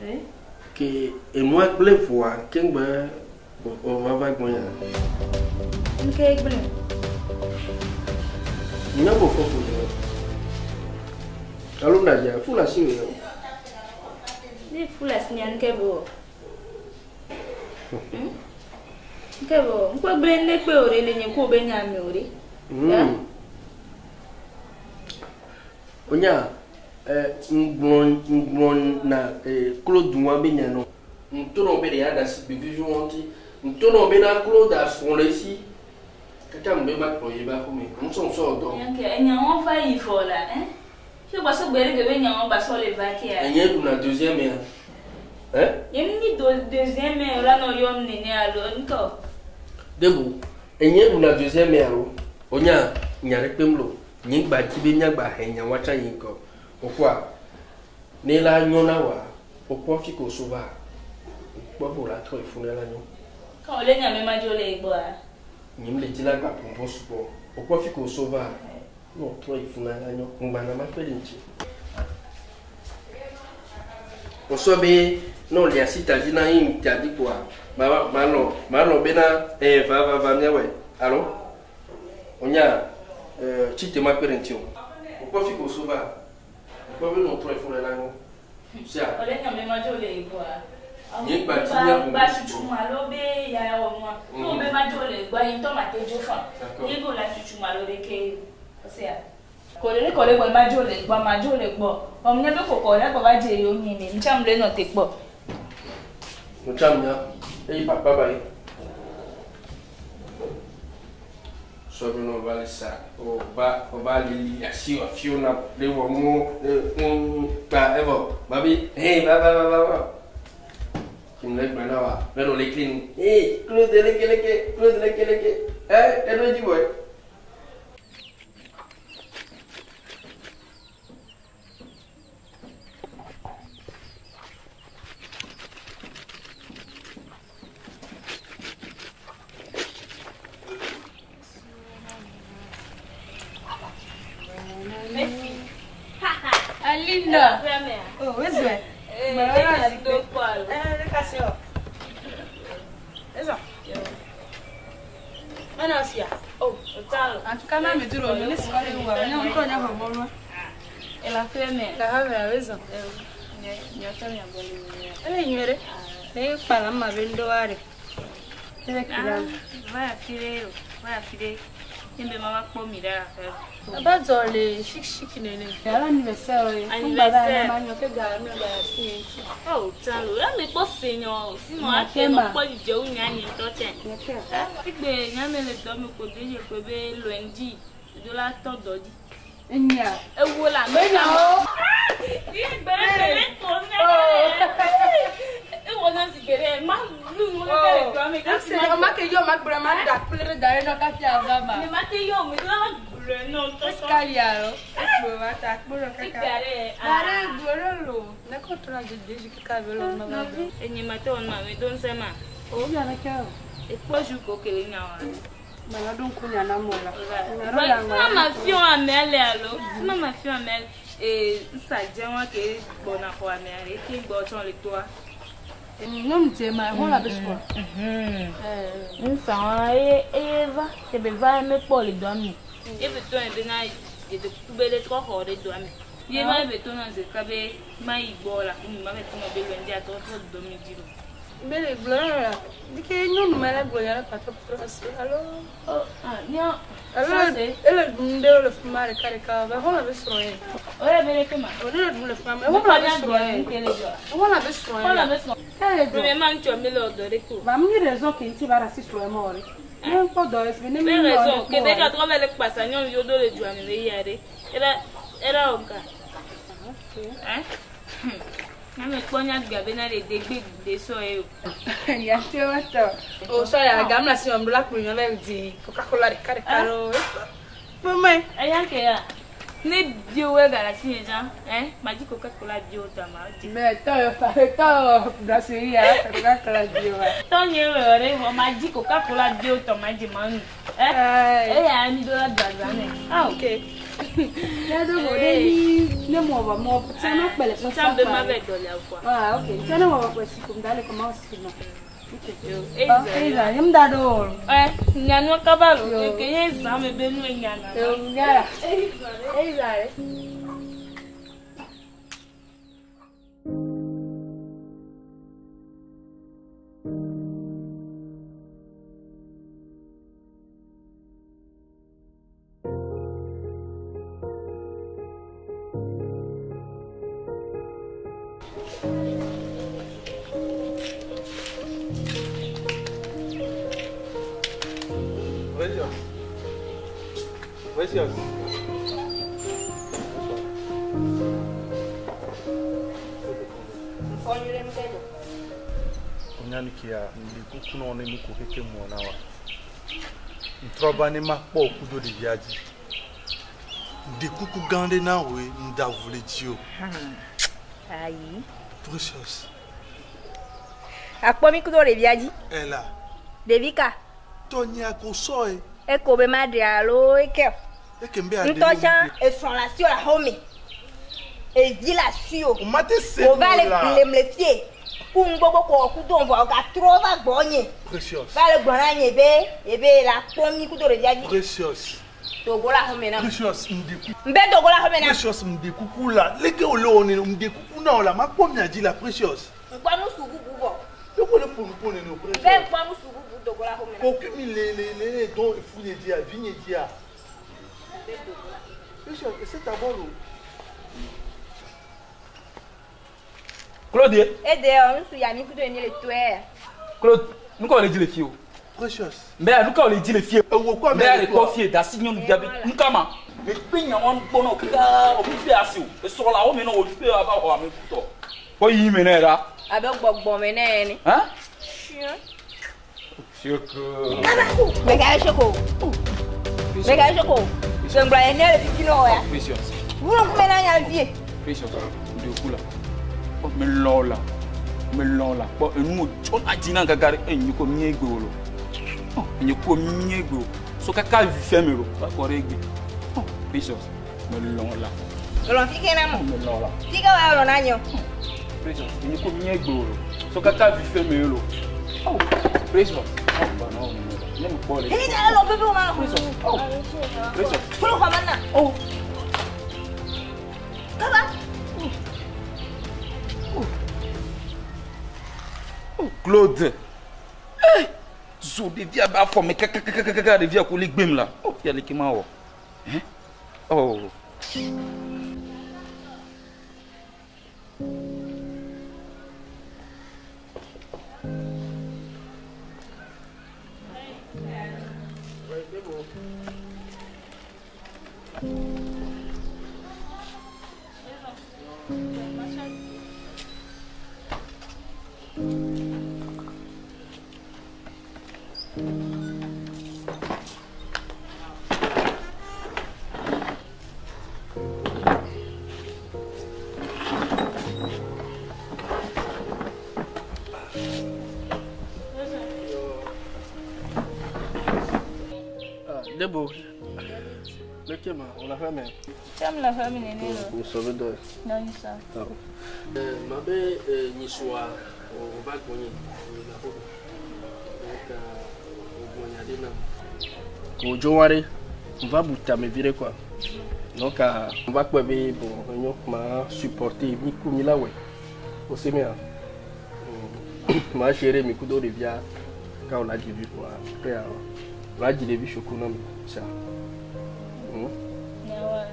Eh? Ke enua gblẽ vɔa ke ŋgbe wòva va gbɔ ya. Nke gblẽ. Nya bo fɔ fu ya. Alo na dza fu la si wò. Ne fu la si nya nke bo. Nke bo. Nke gblẽ ne kpe o ɖe le nye ko be nya me o ɖe. Onya ŋgblɔ na Claude wa be nya nɔ. Ŋtɔ be ɖe ya da si gbevivi wɔn ti. Ŋtɔ nɔ be na Claude asrɔ̃ le esi. Kaka ŋgbe ba kplɔ ye ba xɔme. Ŋusɔ ŋusɔ dɔ. Nke enya wɔn va yi fɔ la, eh? Fi gba so gbere ke be nya wɔn ba sɔ le va ke ya. Enye ɖuna deuxième ya. Eh? Ye mi do deuxième o la nɔ yɔm nene alo ŋutɔ. Debo, enye ɖuna deuxième ya o. Onya nya ɖe kpem lo. Nye gba dzi be míagba he nya wa tsã yi ŋgɔ. Okua, ne la nyɔ na wa, okpɔ fi ko so va. Okpɔ be la trɔ efu ne la nyɔ. Ka wòle nya me ma dzo le gbɔa. Nye le dzi la gba pompo sugbɔ. Okpɔ fi ko so va. Ne wòtrɔ yi fu na la nyɔ. Ŋgbana ma kpe ɖe ŋuti. Wòsɔ be ne wòle asi ta dzi na ye ŋutia dzi kpoa, ma malɔ malɔ bena va va va míawɔe alo wonya tsite ma kpe ɖe ŋuti o. Wòkpɔ fi ko so va. Wòkpɔ be ne wòtrɔ yi fu na la nyɔ. Sia. Wòle nya me ma dzo le gbɔa. Nye gba dzi mía Gba tutu ma lo be ya wɔ nua. Ne wo be ma dzo le gbɔa, ye ŋutɔ ma te dzo fa. D'accord. Ye be wòle tutu ma lo ɖe ke. Ɔsia. Kɔle kɔle gbɔ ma dzo le gbɔ ma dzo le gbɔ. Ɔmu nye be kɔkɔ ɖe gbɔ va dze yewo nye ne. Ŋtsam le nɔ te kpɔ. Ŋtsam nya. Eyi papa ba yi. Sɔbi nɔ va le sa. O va o va li asi wɔ fiwo na le wɔ nu le kpa evɔ. Babi hey va va va va va. Kim le gblɔ na wa. Mɛ nɔ le kli nu. Hey Claude leke leke Claude leke leke. Eh eɖo dzi wɔe. Messi. Alinda. Oh, Oh, wezwe. Eh, Mara do kpɔ alo. Eh, le kasi o. Ezo. Mana osia. Oh, otalo. En tout cas, ma me duro, ne sikole wa. Nya nko nya ho bolu. Ela fɛ mɛ. La ha me wezo. Nyɔtɔ nya bɔ le mi. Ele nywere. Ne kpala ma be ndo are. Ele kira. Va ya fi ɖe o. Va ya fi ɖe. Nye be ma va kpɔ mi ɖe aƒe. Aba zɔ le chic chic nene. Ala anniversaire ye. Anniversaire. Ma nyo ke ga mi ba si. Oh, talo. Ya me kpɔ se nyɔ o. Sinon Ma ate ke nɔ ma. kpɔ dzidzɔ wu nya nye ŋutɔ tsɛ. Nyake. Egbe nya me le dɔ me ko de dze ko be lundi do la tɔ dɔ dzi. Enya. Ewo la Me nya o. Ye gbe le le to ne. Ewo na si gbe ma lu nu le le dɔ me. Se ma ke yo ma gblɔ ma da kple da ɖe nɔ kafi ava ma. Ne ma te yɔ me do la gblɔ nɔ tɔtɔ. Escalia lo. Ekpo ma ta kpo nɔ kaka. Egbe ɖe. Are gblɔ lo. Ne ko trɔ dzedze dzi kaka be lo ma va. Enye ma te wɔ nua me do ŋusẽ ma. O bia ne ke o. Ekpɔ ju ko kele nya wa. Ma na ɖo ŋku nya na mo la. Sima ma fiɔ amea le alo. Sima ma fiɔ amea le. Ee nsa dze wa ke gbɔna xɔ amea le ke gbɔ tsɔ le toa. Nyɔnu dze ma xɔ la be sukua. Nsa wa eye eye va tebe va mekpɔ le dɔa me. Ebe tɔ ye bena yede kuku be ɖe trɔ xɔ ɖe dɔa me. Ye ma ebe tɔ na zeka be ma yi gbɔ la mi ma be tɔ na be lundi atɔ trɔ dɔ mi dzi lo. Mbe gblɔ na dike nyɔnu ma le gblɔ nya ɖe patro patro asi alo. Oh, ah, nyɔ. Alo ele ɖum ɖe le fi ma ɖeka ɖeka be xɔlɔ̃ be srɔ̃ ye. O le be ɖeke ma. O ne le ɖum le fi ma me xɔlɔ̃ be srɔ̃ ye. Xɔlɔ̃ be srɔ̃ ye. Xɔlɔ̃ be srɔ̃. Ele dzɔ. Premièrement, ŋutsua mi le dɔ ɖe ko. Ba mi raison ke ŋuti va ɖe asi srɔ̃ ye ma wɔ ɖe. Ne ŋkpɔ dɔ ye ne mi Be wɔ raison ɖe ke kpɔ ɖe wɔ. gatrɔ va le kpasa nyɔnuviwo do le dua me le yia ɖe. Era era wɔ ga. Hein? Nya me kpɔ nya gbe bena ɖe degbe de sɔ ye o. Nyate wa tɔ. O sɔ ya gam la si wɔm ɖo la kplɔ nyɔ le di Coca-Cola ɖeka ɖeka ɖo. Kpeme. Eya ke ya. Ne bio we ga la si nye tsã, hein? Ma dzi Coca-Cola bio tɔ ma dzi. Mais tɔ yɔ fa tɔ brasserie ya Coca-Cola bio wa. Tɔ nye we wɔ ɖe vɔ ma dzi Coca-Cola bio tɔ ma dzi ma nu. Eh? Eya mi do la gbagba me. Ah ok. Ya do go ɖe ni ne mɔ vɔ mɔ tia no kpele kpɔ. Tsã be ma vɛ dɔlia quoi. Ah ok. Tia ne mɔ vɔ kpɔ si kum da le kɔma si no. Eza. Eza, yem da do. Eh, nyanua kaba lo. Ke ye zã me be nu enya na. Yo ngara. Eza. Precious. Precious. Ŋkɔ nyuie ɖe nu ke dzɔ. Onyanu kia ŋdi kuku na wo ne nu ko keke mɔ na wa. Ŋtrɔ va ne makpɔ wo kudo ɖevia dzi. Ŋdi kuku gã ɖe na woe ŋda ʋu le dzi o. Ayi. Precious. Akpɔ mi kudo ɖevia dzi. Ela. Ɖevi ka? Tɔnyea ko sɔe. Eko be ma ɖe alo eke. Eke mbe aɖe. Ŋutɔ tsã esrɔ̃ le asiwò le xɔme. Evi le asiwò. O ma te se Wòva le la. blem le fie. Ku nu gbogbo ko wɔ kudo vɔ gatrɔ va gbɔnye. Precious. Va le gblɔ na nye be ebe la kpɔ mi kudo ɖevia dzi. Precious. Dogo le xɔme nam. Precious ŋdi kuku. Mbe dogo le xɔme nam. Precious ŋdi kuku la. Leke wòle wɔ nene ŋdi kuku na wò la makpɔ mia dzi la Precious. Ŋkpɔ nu su bubu vɔ. Leke wòle ƒo nu ƒo nene o Mbe Precious. ŋkpɔ nu su bubu dogo le xɔme nam. Koku mi le le le le dɔn efu nye dzia vi nye dzia. Precious ese ta bɔ lo. Claude Ede yɔ nusu ya mi kudo mi le tɔɛ. Claude nu ka wòle dzi le fie o. Precious. Mbe nu ka wòle dzi le fie. Ewo kɔ Mbe ya le kɔ fie dasi nyɔnu bia be nu ka ma. Me kpe nyawa gbɔ na wo kaka o mi fi asi o. Esrɔ̃ la wo me na wo fi ava xɔ ame kutɔ. Kɔ yi me nɛ ɖa. Abe gbɔgbɔ me ne ene. Hein? Chien. Seko. Mega seko. Mega seko. Gbɛngbla yɛ ne le fifi na wɔ ya. Precious. Wúlò ŋkume na nya vie. Precious. Ndeku la. Kpɔ me lɔ la. Me lɔ la. Kpɔ enu tsɔ na dzi na kaka ɖe enyi ko mie gbe o lo. Ɔ enyi ko mie gbe o. So kaka vi fɛ me lo. Va kɔ ɖe egbe. Ɔ Precious. Me lɔ la. Lɔlɔ fi ke na mɔ. Me lɔ la. Fi ke wɔ lɔ na nyɔ. Precious. Enyi ko mie gbe o lo. So kaka vi fɛ me lo. Ɔ Precious. Ɔ ba na wo me la. Ne me kpɔ le. Eyi ta lɔ pepe ma. Precious. Ɔ Precious. Kolo xɔ ma na. Ɔ. Kaba. Claude. Eh! Zo ɖevia be afɔ me kakakakaka ɖevia ko le gbem la. Oh, ya leke ma wɔ. Hein? Oh. Ah, Debo. Leke ma, on la fait mais. Tsam le xɔ me nene lo. Nous sommes deux. Nyɔnu sɔ. Ma be nyisua o va gbɔnye o la ko. Donc o gbɔnya de na. Ko jo ware, on va buta me virer quoi. Donc on va kpɔ be bon enyo ma supporter mi ku mi la wɛ. O se mi a. Ma chérie mi kudo ɖevia ka wòla dzi vi kpoa après wòla dzi ɖevi soko na mi sia. Nyawoa?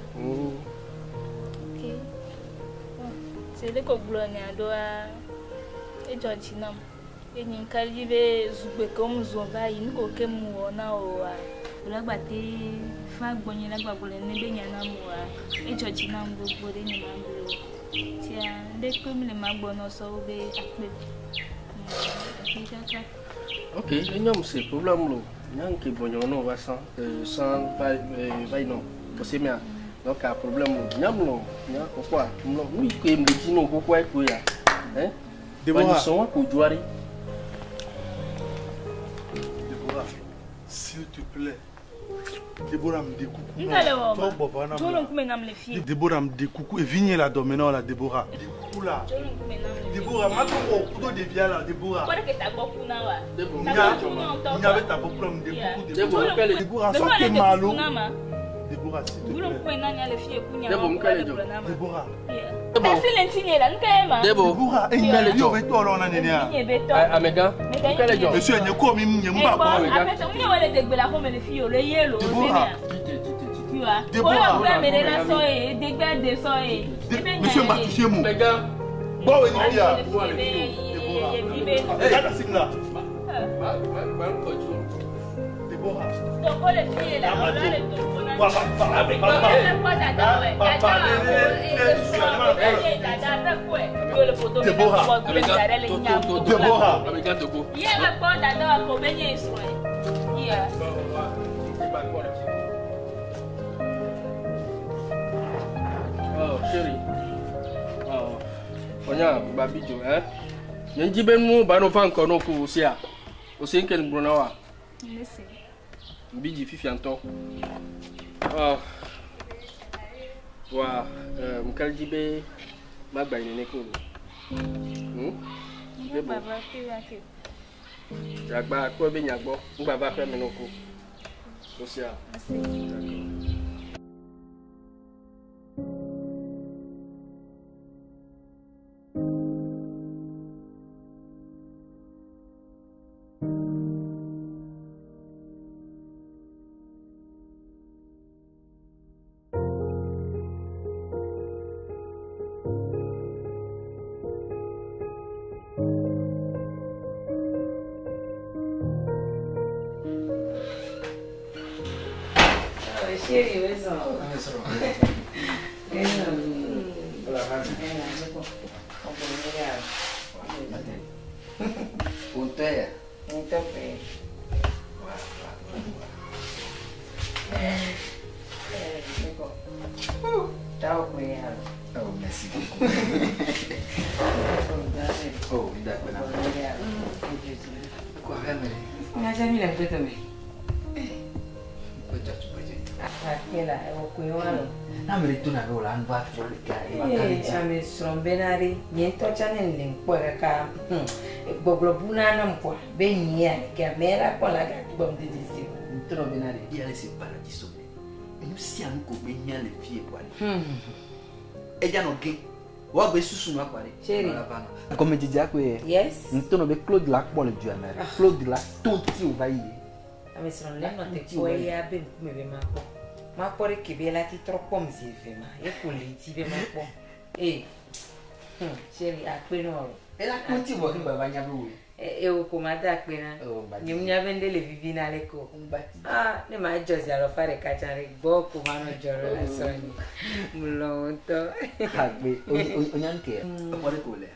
Ok. Se ɖe ko gblɔ nya ɖoa, edzɔ dzi nam. Ye nye ŋka dzi be zugbe ke wo zɔ va yi, nu ko ke mu wɔ na wòa, wòla gba te va gbɔnye la gba gblɔ ne be nya nam oa, edzɔ dzi nam gbogbo ɖe nye ma gblɔ o. Tia, ŋɖe kpe mi le ma gbɔ nɔ sɔwo be akpe. Akpe kaka. Ok, enyo mu se problème lo. Nya nke bɔnyɔ no va san, san va va yi nɔ bɔse mea. Donc a problème lo. Nya mlɔ, nya kɔkɔa, mlɔ. Nu yi ke me dzi no xoxoa ekpo ya. Hein? Deborah. Sɔn wa ko dzoa ɖe. Deborah, s'il te plaît. Deborah me découpe. Nka le wɔ Tɔ gbɔ va na Dzo le me. ŋkume nam le fie. Deborah me découpe. Evinye la dɔme na wo la Deborah. Découpe la. Dzo le ŋkume nam le fie. Deborah, ma to wɔ kudo ɖevia la Deborah. Kpɔ ɖe ke tagbɔ ku na wa. Nya Tagbɔ ku na ŋutɔ. nya be tagbɔ ku na me découpe. Deborah, Deborah, Deborah, Me sɔ kpɔ ke ɖe ke malo. kuku na ma. Deborah, s'il te Dzo le plaît. ŋkume na nya le fie ku nya Debo, wa ŋka ku le la dzɔ. gblɔ na ma. Deborah. Esi le ŋutinye la, nuka ye ma? Debo. Deborah, eyi Ŋka le yo dzɔ. be tɔ lɔ na nenea. Evinye be tɔ. Amegã, ŋka le dzɔ. Monsieur, nye ko mi nye mu ba Ekpɔ, gbɔ. aƒetɔ, ŋu nye wɔ le degbe le aƒeme le fie o, le ye lo, Deborah. Deborah. Deborah. Wo ame ɖe la sɔ ye, degbe de sɔ ye. Ebe nya Monsieur, ma ye. touché mu. Amegã. Gbɔ wo ni fia. Le fie be ye vi be. Regarde la signe là. Ma ma ma ŋkɔ dzo. Deborah. Toko le fie la, ɔlɔ le toko na. Wa ba ba ba ba. Ele kpɔ dada wɛ, dada wa ko, ele srɔ̃, eye dada ƒe kɔe. Yo le ƒodo me na Deborah. kpɔ gblẽ da ɖe le nya ƒodo la. Deborah. Amegã Togo. Ye me kpɔ dada wa ko be nye srɔ̃e. Yeah. Oh, chérie. Oh. Onya, babi jo, hein? Nye ŋdi be nuwo ba no va ŋkɔ no ko osia. Ose ŋke nu gblɔ na wa. Listen. Mbi dzi fifia ŋutɔ. Oh. Wa, ŋka dzi be magba yi nene ko lo. Debo. Baba ke ya ke. Yagba kpɔ be nyagbɔ. Ŋgba va ƒe me no ko. Osia. D'accord. Chérie, wezɔ. Ŋutɔ ya. Ŋutɔ ƒe. Tawo koe ya. Oh, merci beaucoup. Oh, d'accord. Quoi, vraiment? Ŋa mi le ŋgbetɔ me. Quoi, tu peux dire? Ake la, ewɔ koe wa lɔ. Na me le to na be wòle anu va trɔ le ka ye va ka ɖe Ee, dzi. ame srɔ̃ bena ɖe, nye ŋutɔ tsã ne le ŋkpɔe kaka, gbɔgblɔ buna nam kɔa, be nyia ke ame la kpɔ la gagbɔm de dzesi. Ŋutɔ nɔ bena ɖe ya le se paradiso me. Enu sia nu ko be nya le fie kɔa ɖe. Edza nɔ ge. Woagbe susu nua kɔa ɖe. Chérie. Wòle va nɔ. Gɔmedzedzea koe. Yes. Ŋutɔ nɔ be Claude la kpɔ le dua me ɖe. Claude la to ŋuti wòva yi. Ame srɔ̃ le nɔ te kpɔ eya be ŋkume be makpɔ. Makpɔ ɖe ke be la ti trɔ kpɔm zi eve ma, ye ko le dzi be makpɔ. Ee, chérie, akpe nɔ o. Ela to ŋuti vɔ ke baba nya be wòe. Ewo ko ma da akpe na. Oh, ba Nye ŋu be ŋɖe le vivi na le ko. Ah, ne ma dzɔ zi alɔfa ɖeka tsã ɖe gbɔ ko ma nɔ dzɔ ɖo la srɔ̃ nye. Melɔ̃ wo ŋutɔ. Agbe onya nu ke ekpɔ ɖe ko le.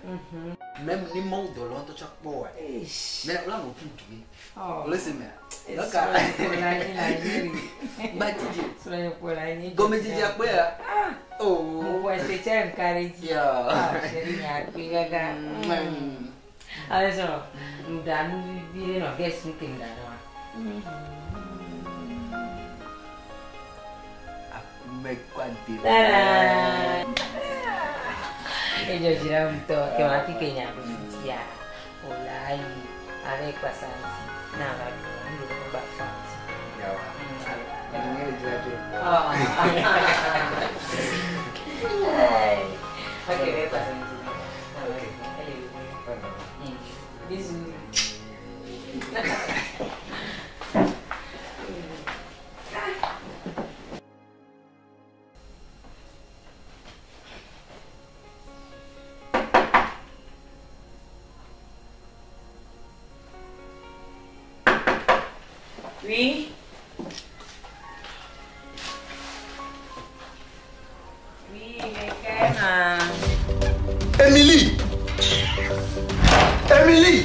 Même ni mawu dɔlɔ ŋutɔ tsɔ kpɔ wa. Eish. Mais wòle nɔ ƒu du ye. Oh. Wòle se mea. Donc, Srɔ̃nye ƒo la nyi la nyi. Batidzi. Srɔ̃nye ƒo la nyi. Gɔmedzedzea kpɔe ya. Ah. Oh. Mo wɔ se tsɛ ŋka ɖe dzi. Yeah. Ah, chérie nye akpe kaka. Ale srɔ̃, ŋɖa nu vivi ɖe nɔ gɛsi nu ke ŋɖa na wa. Akume kɔ ade. Tada! Edzɔ dzi na ŋutɔ ke ma fi ke nya ɖu fifia. Wòle ayi ave kpasa ŋuti na ava ɖu nu ɖe gba fa ŋuti. Yawa. Nye le dzra dzo. Oh. Hey. Ok, ve kpasa ŋuti. Ok. Ele. Bisous. Oui. Oui, mais quand Émilie Émilie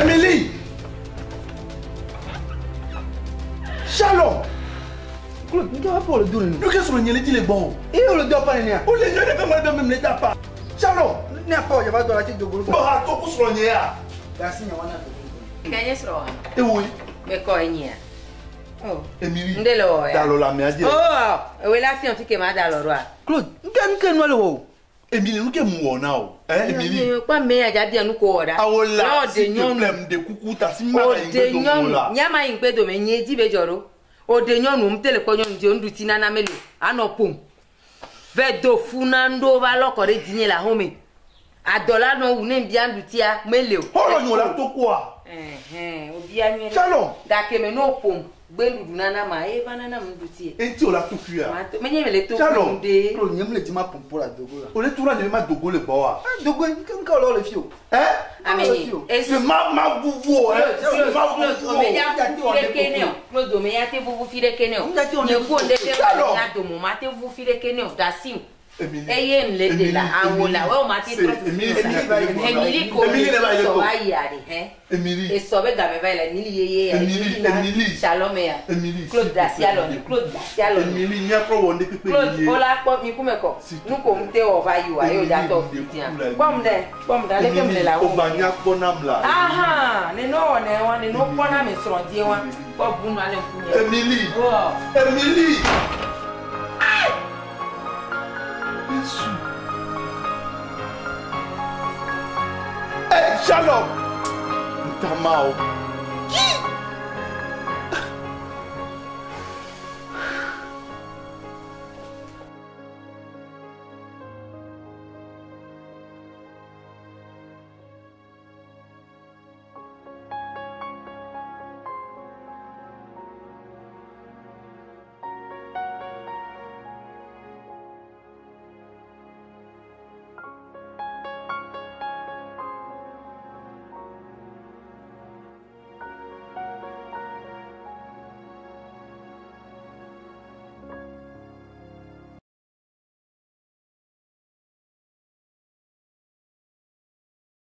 Émilie Shalom Claude, nous avons pas le dos. Nous qu'est-ce qu'on y a dit les bons Et on le doit pas les On les yeux de moi de même l'état pas. Shalom N'a pas, il va dans la tête de Golo. Bon, à toi pour soigner. Merci, on a. Kanye sɔrɔ wa. Eh oui. Mɛ kɔ enyi ya. Oh. Émilie. Nde le wɔ ya. Dans la merde. Oh, ewe la fi ti ke ma da lɔ ɖoa. Claude, nke nke nua le wɔ o. Émilie, nous qu'est-ce qu'on a Hein, Émilie. Kpɔ me ya dza bia nu ko wɔ ɖa. Awola, Yɔ s'il de te nyɔnu. plaît, m'de kuku ta si ma O yi de ŋgbe do nyɔnu. la. Nyama yi ŋgbe dome nye dzi be dzɔ ɖo. O de nyɔnu ŋute le kpɔ nyɔnu dzi o nuɖuti nana meli o. Anɔ ƒom. Vɛ do fu na ŋɖo va lɔ kɔ ɖe dzinye le ahome. Adɔ la nɔ wu ne ŋbia ŋɖutia meli o. Xɔlɔ nyɔ la to koa. Ɛhɛn, o bia nyuie ɖe. Shalom. Gake me n'o ƒom gbe nuɖuɖu nana ma eye va nana nuɖuti. Enti o la to kuya. Menye me le to Shalom. ƒom ɖe. Claude, nye mu le dzi ma pɔmpo la dogo la. O le tura ne ma dogo le bɔ wa. Ah, dogo, nke nke wòle le fi o. Hein? Ame Le nyi. fi o. Se ma ma vuvu o, hein? Se ma vuvu o. Omeya vuvu fi ɖeke ne o. Claude omeya te vuvu fi ɖeke ne o. Nye ku ɖe te Shalom. ya domo ma te vuvu fi ɖeke ne o. Dasim. Émilie. Eye nle de la awo la wɛ o ma te trɔ Émilie, susu la. Émilie, Emili ko Émilie ne va yi le sɔ ko. va yi a de hɛn. Émilie. Esɔ be game va yi la Emili ye ye ya. Émilie, Émilie. Shalom ya. Émilie. Claude dasi alɔ ni Claude dasi alɔ ni. Émilie, nye kplɔ wɔ ne kpekpe Claude ye. o la kpɔ mi kume kɔ. Nu ko ŋute wɔ va yi wa ye o dza tɔ fitia. Kpɔm ɖe kpɔm ɖe aleke mi le la O wo. gba nya kpɔ nam la. Ahan nene wɔ ne wa nene kpɔ na mi srɔ̃ die wa kpɔ bunu ale ŋku nye. Émilie. Wɔ. Émilie. Yesu. Eh, Shalom. Ntama o.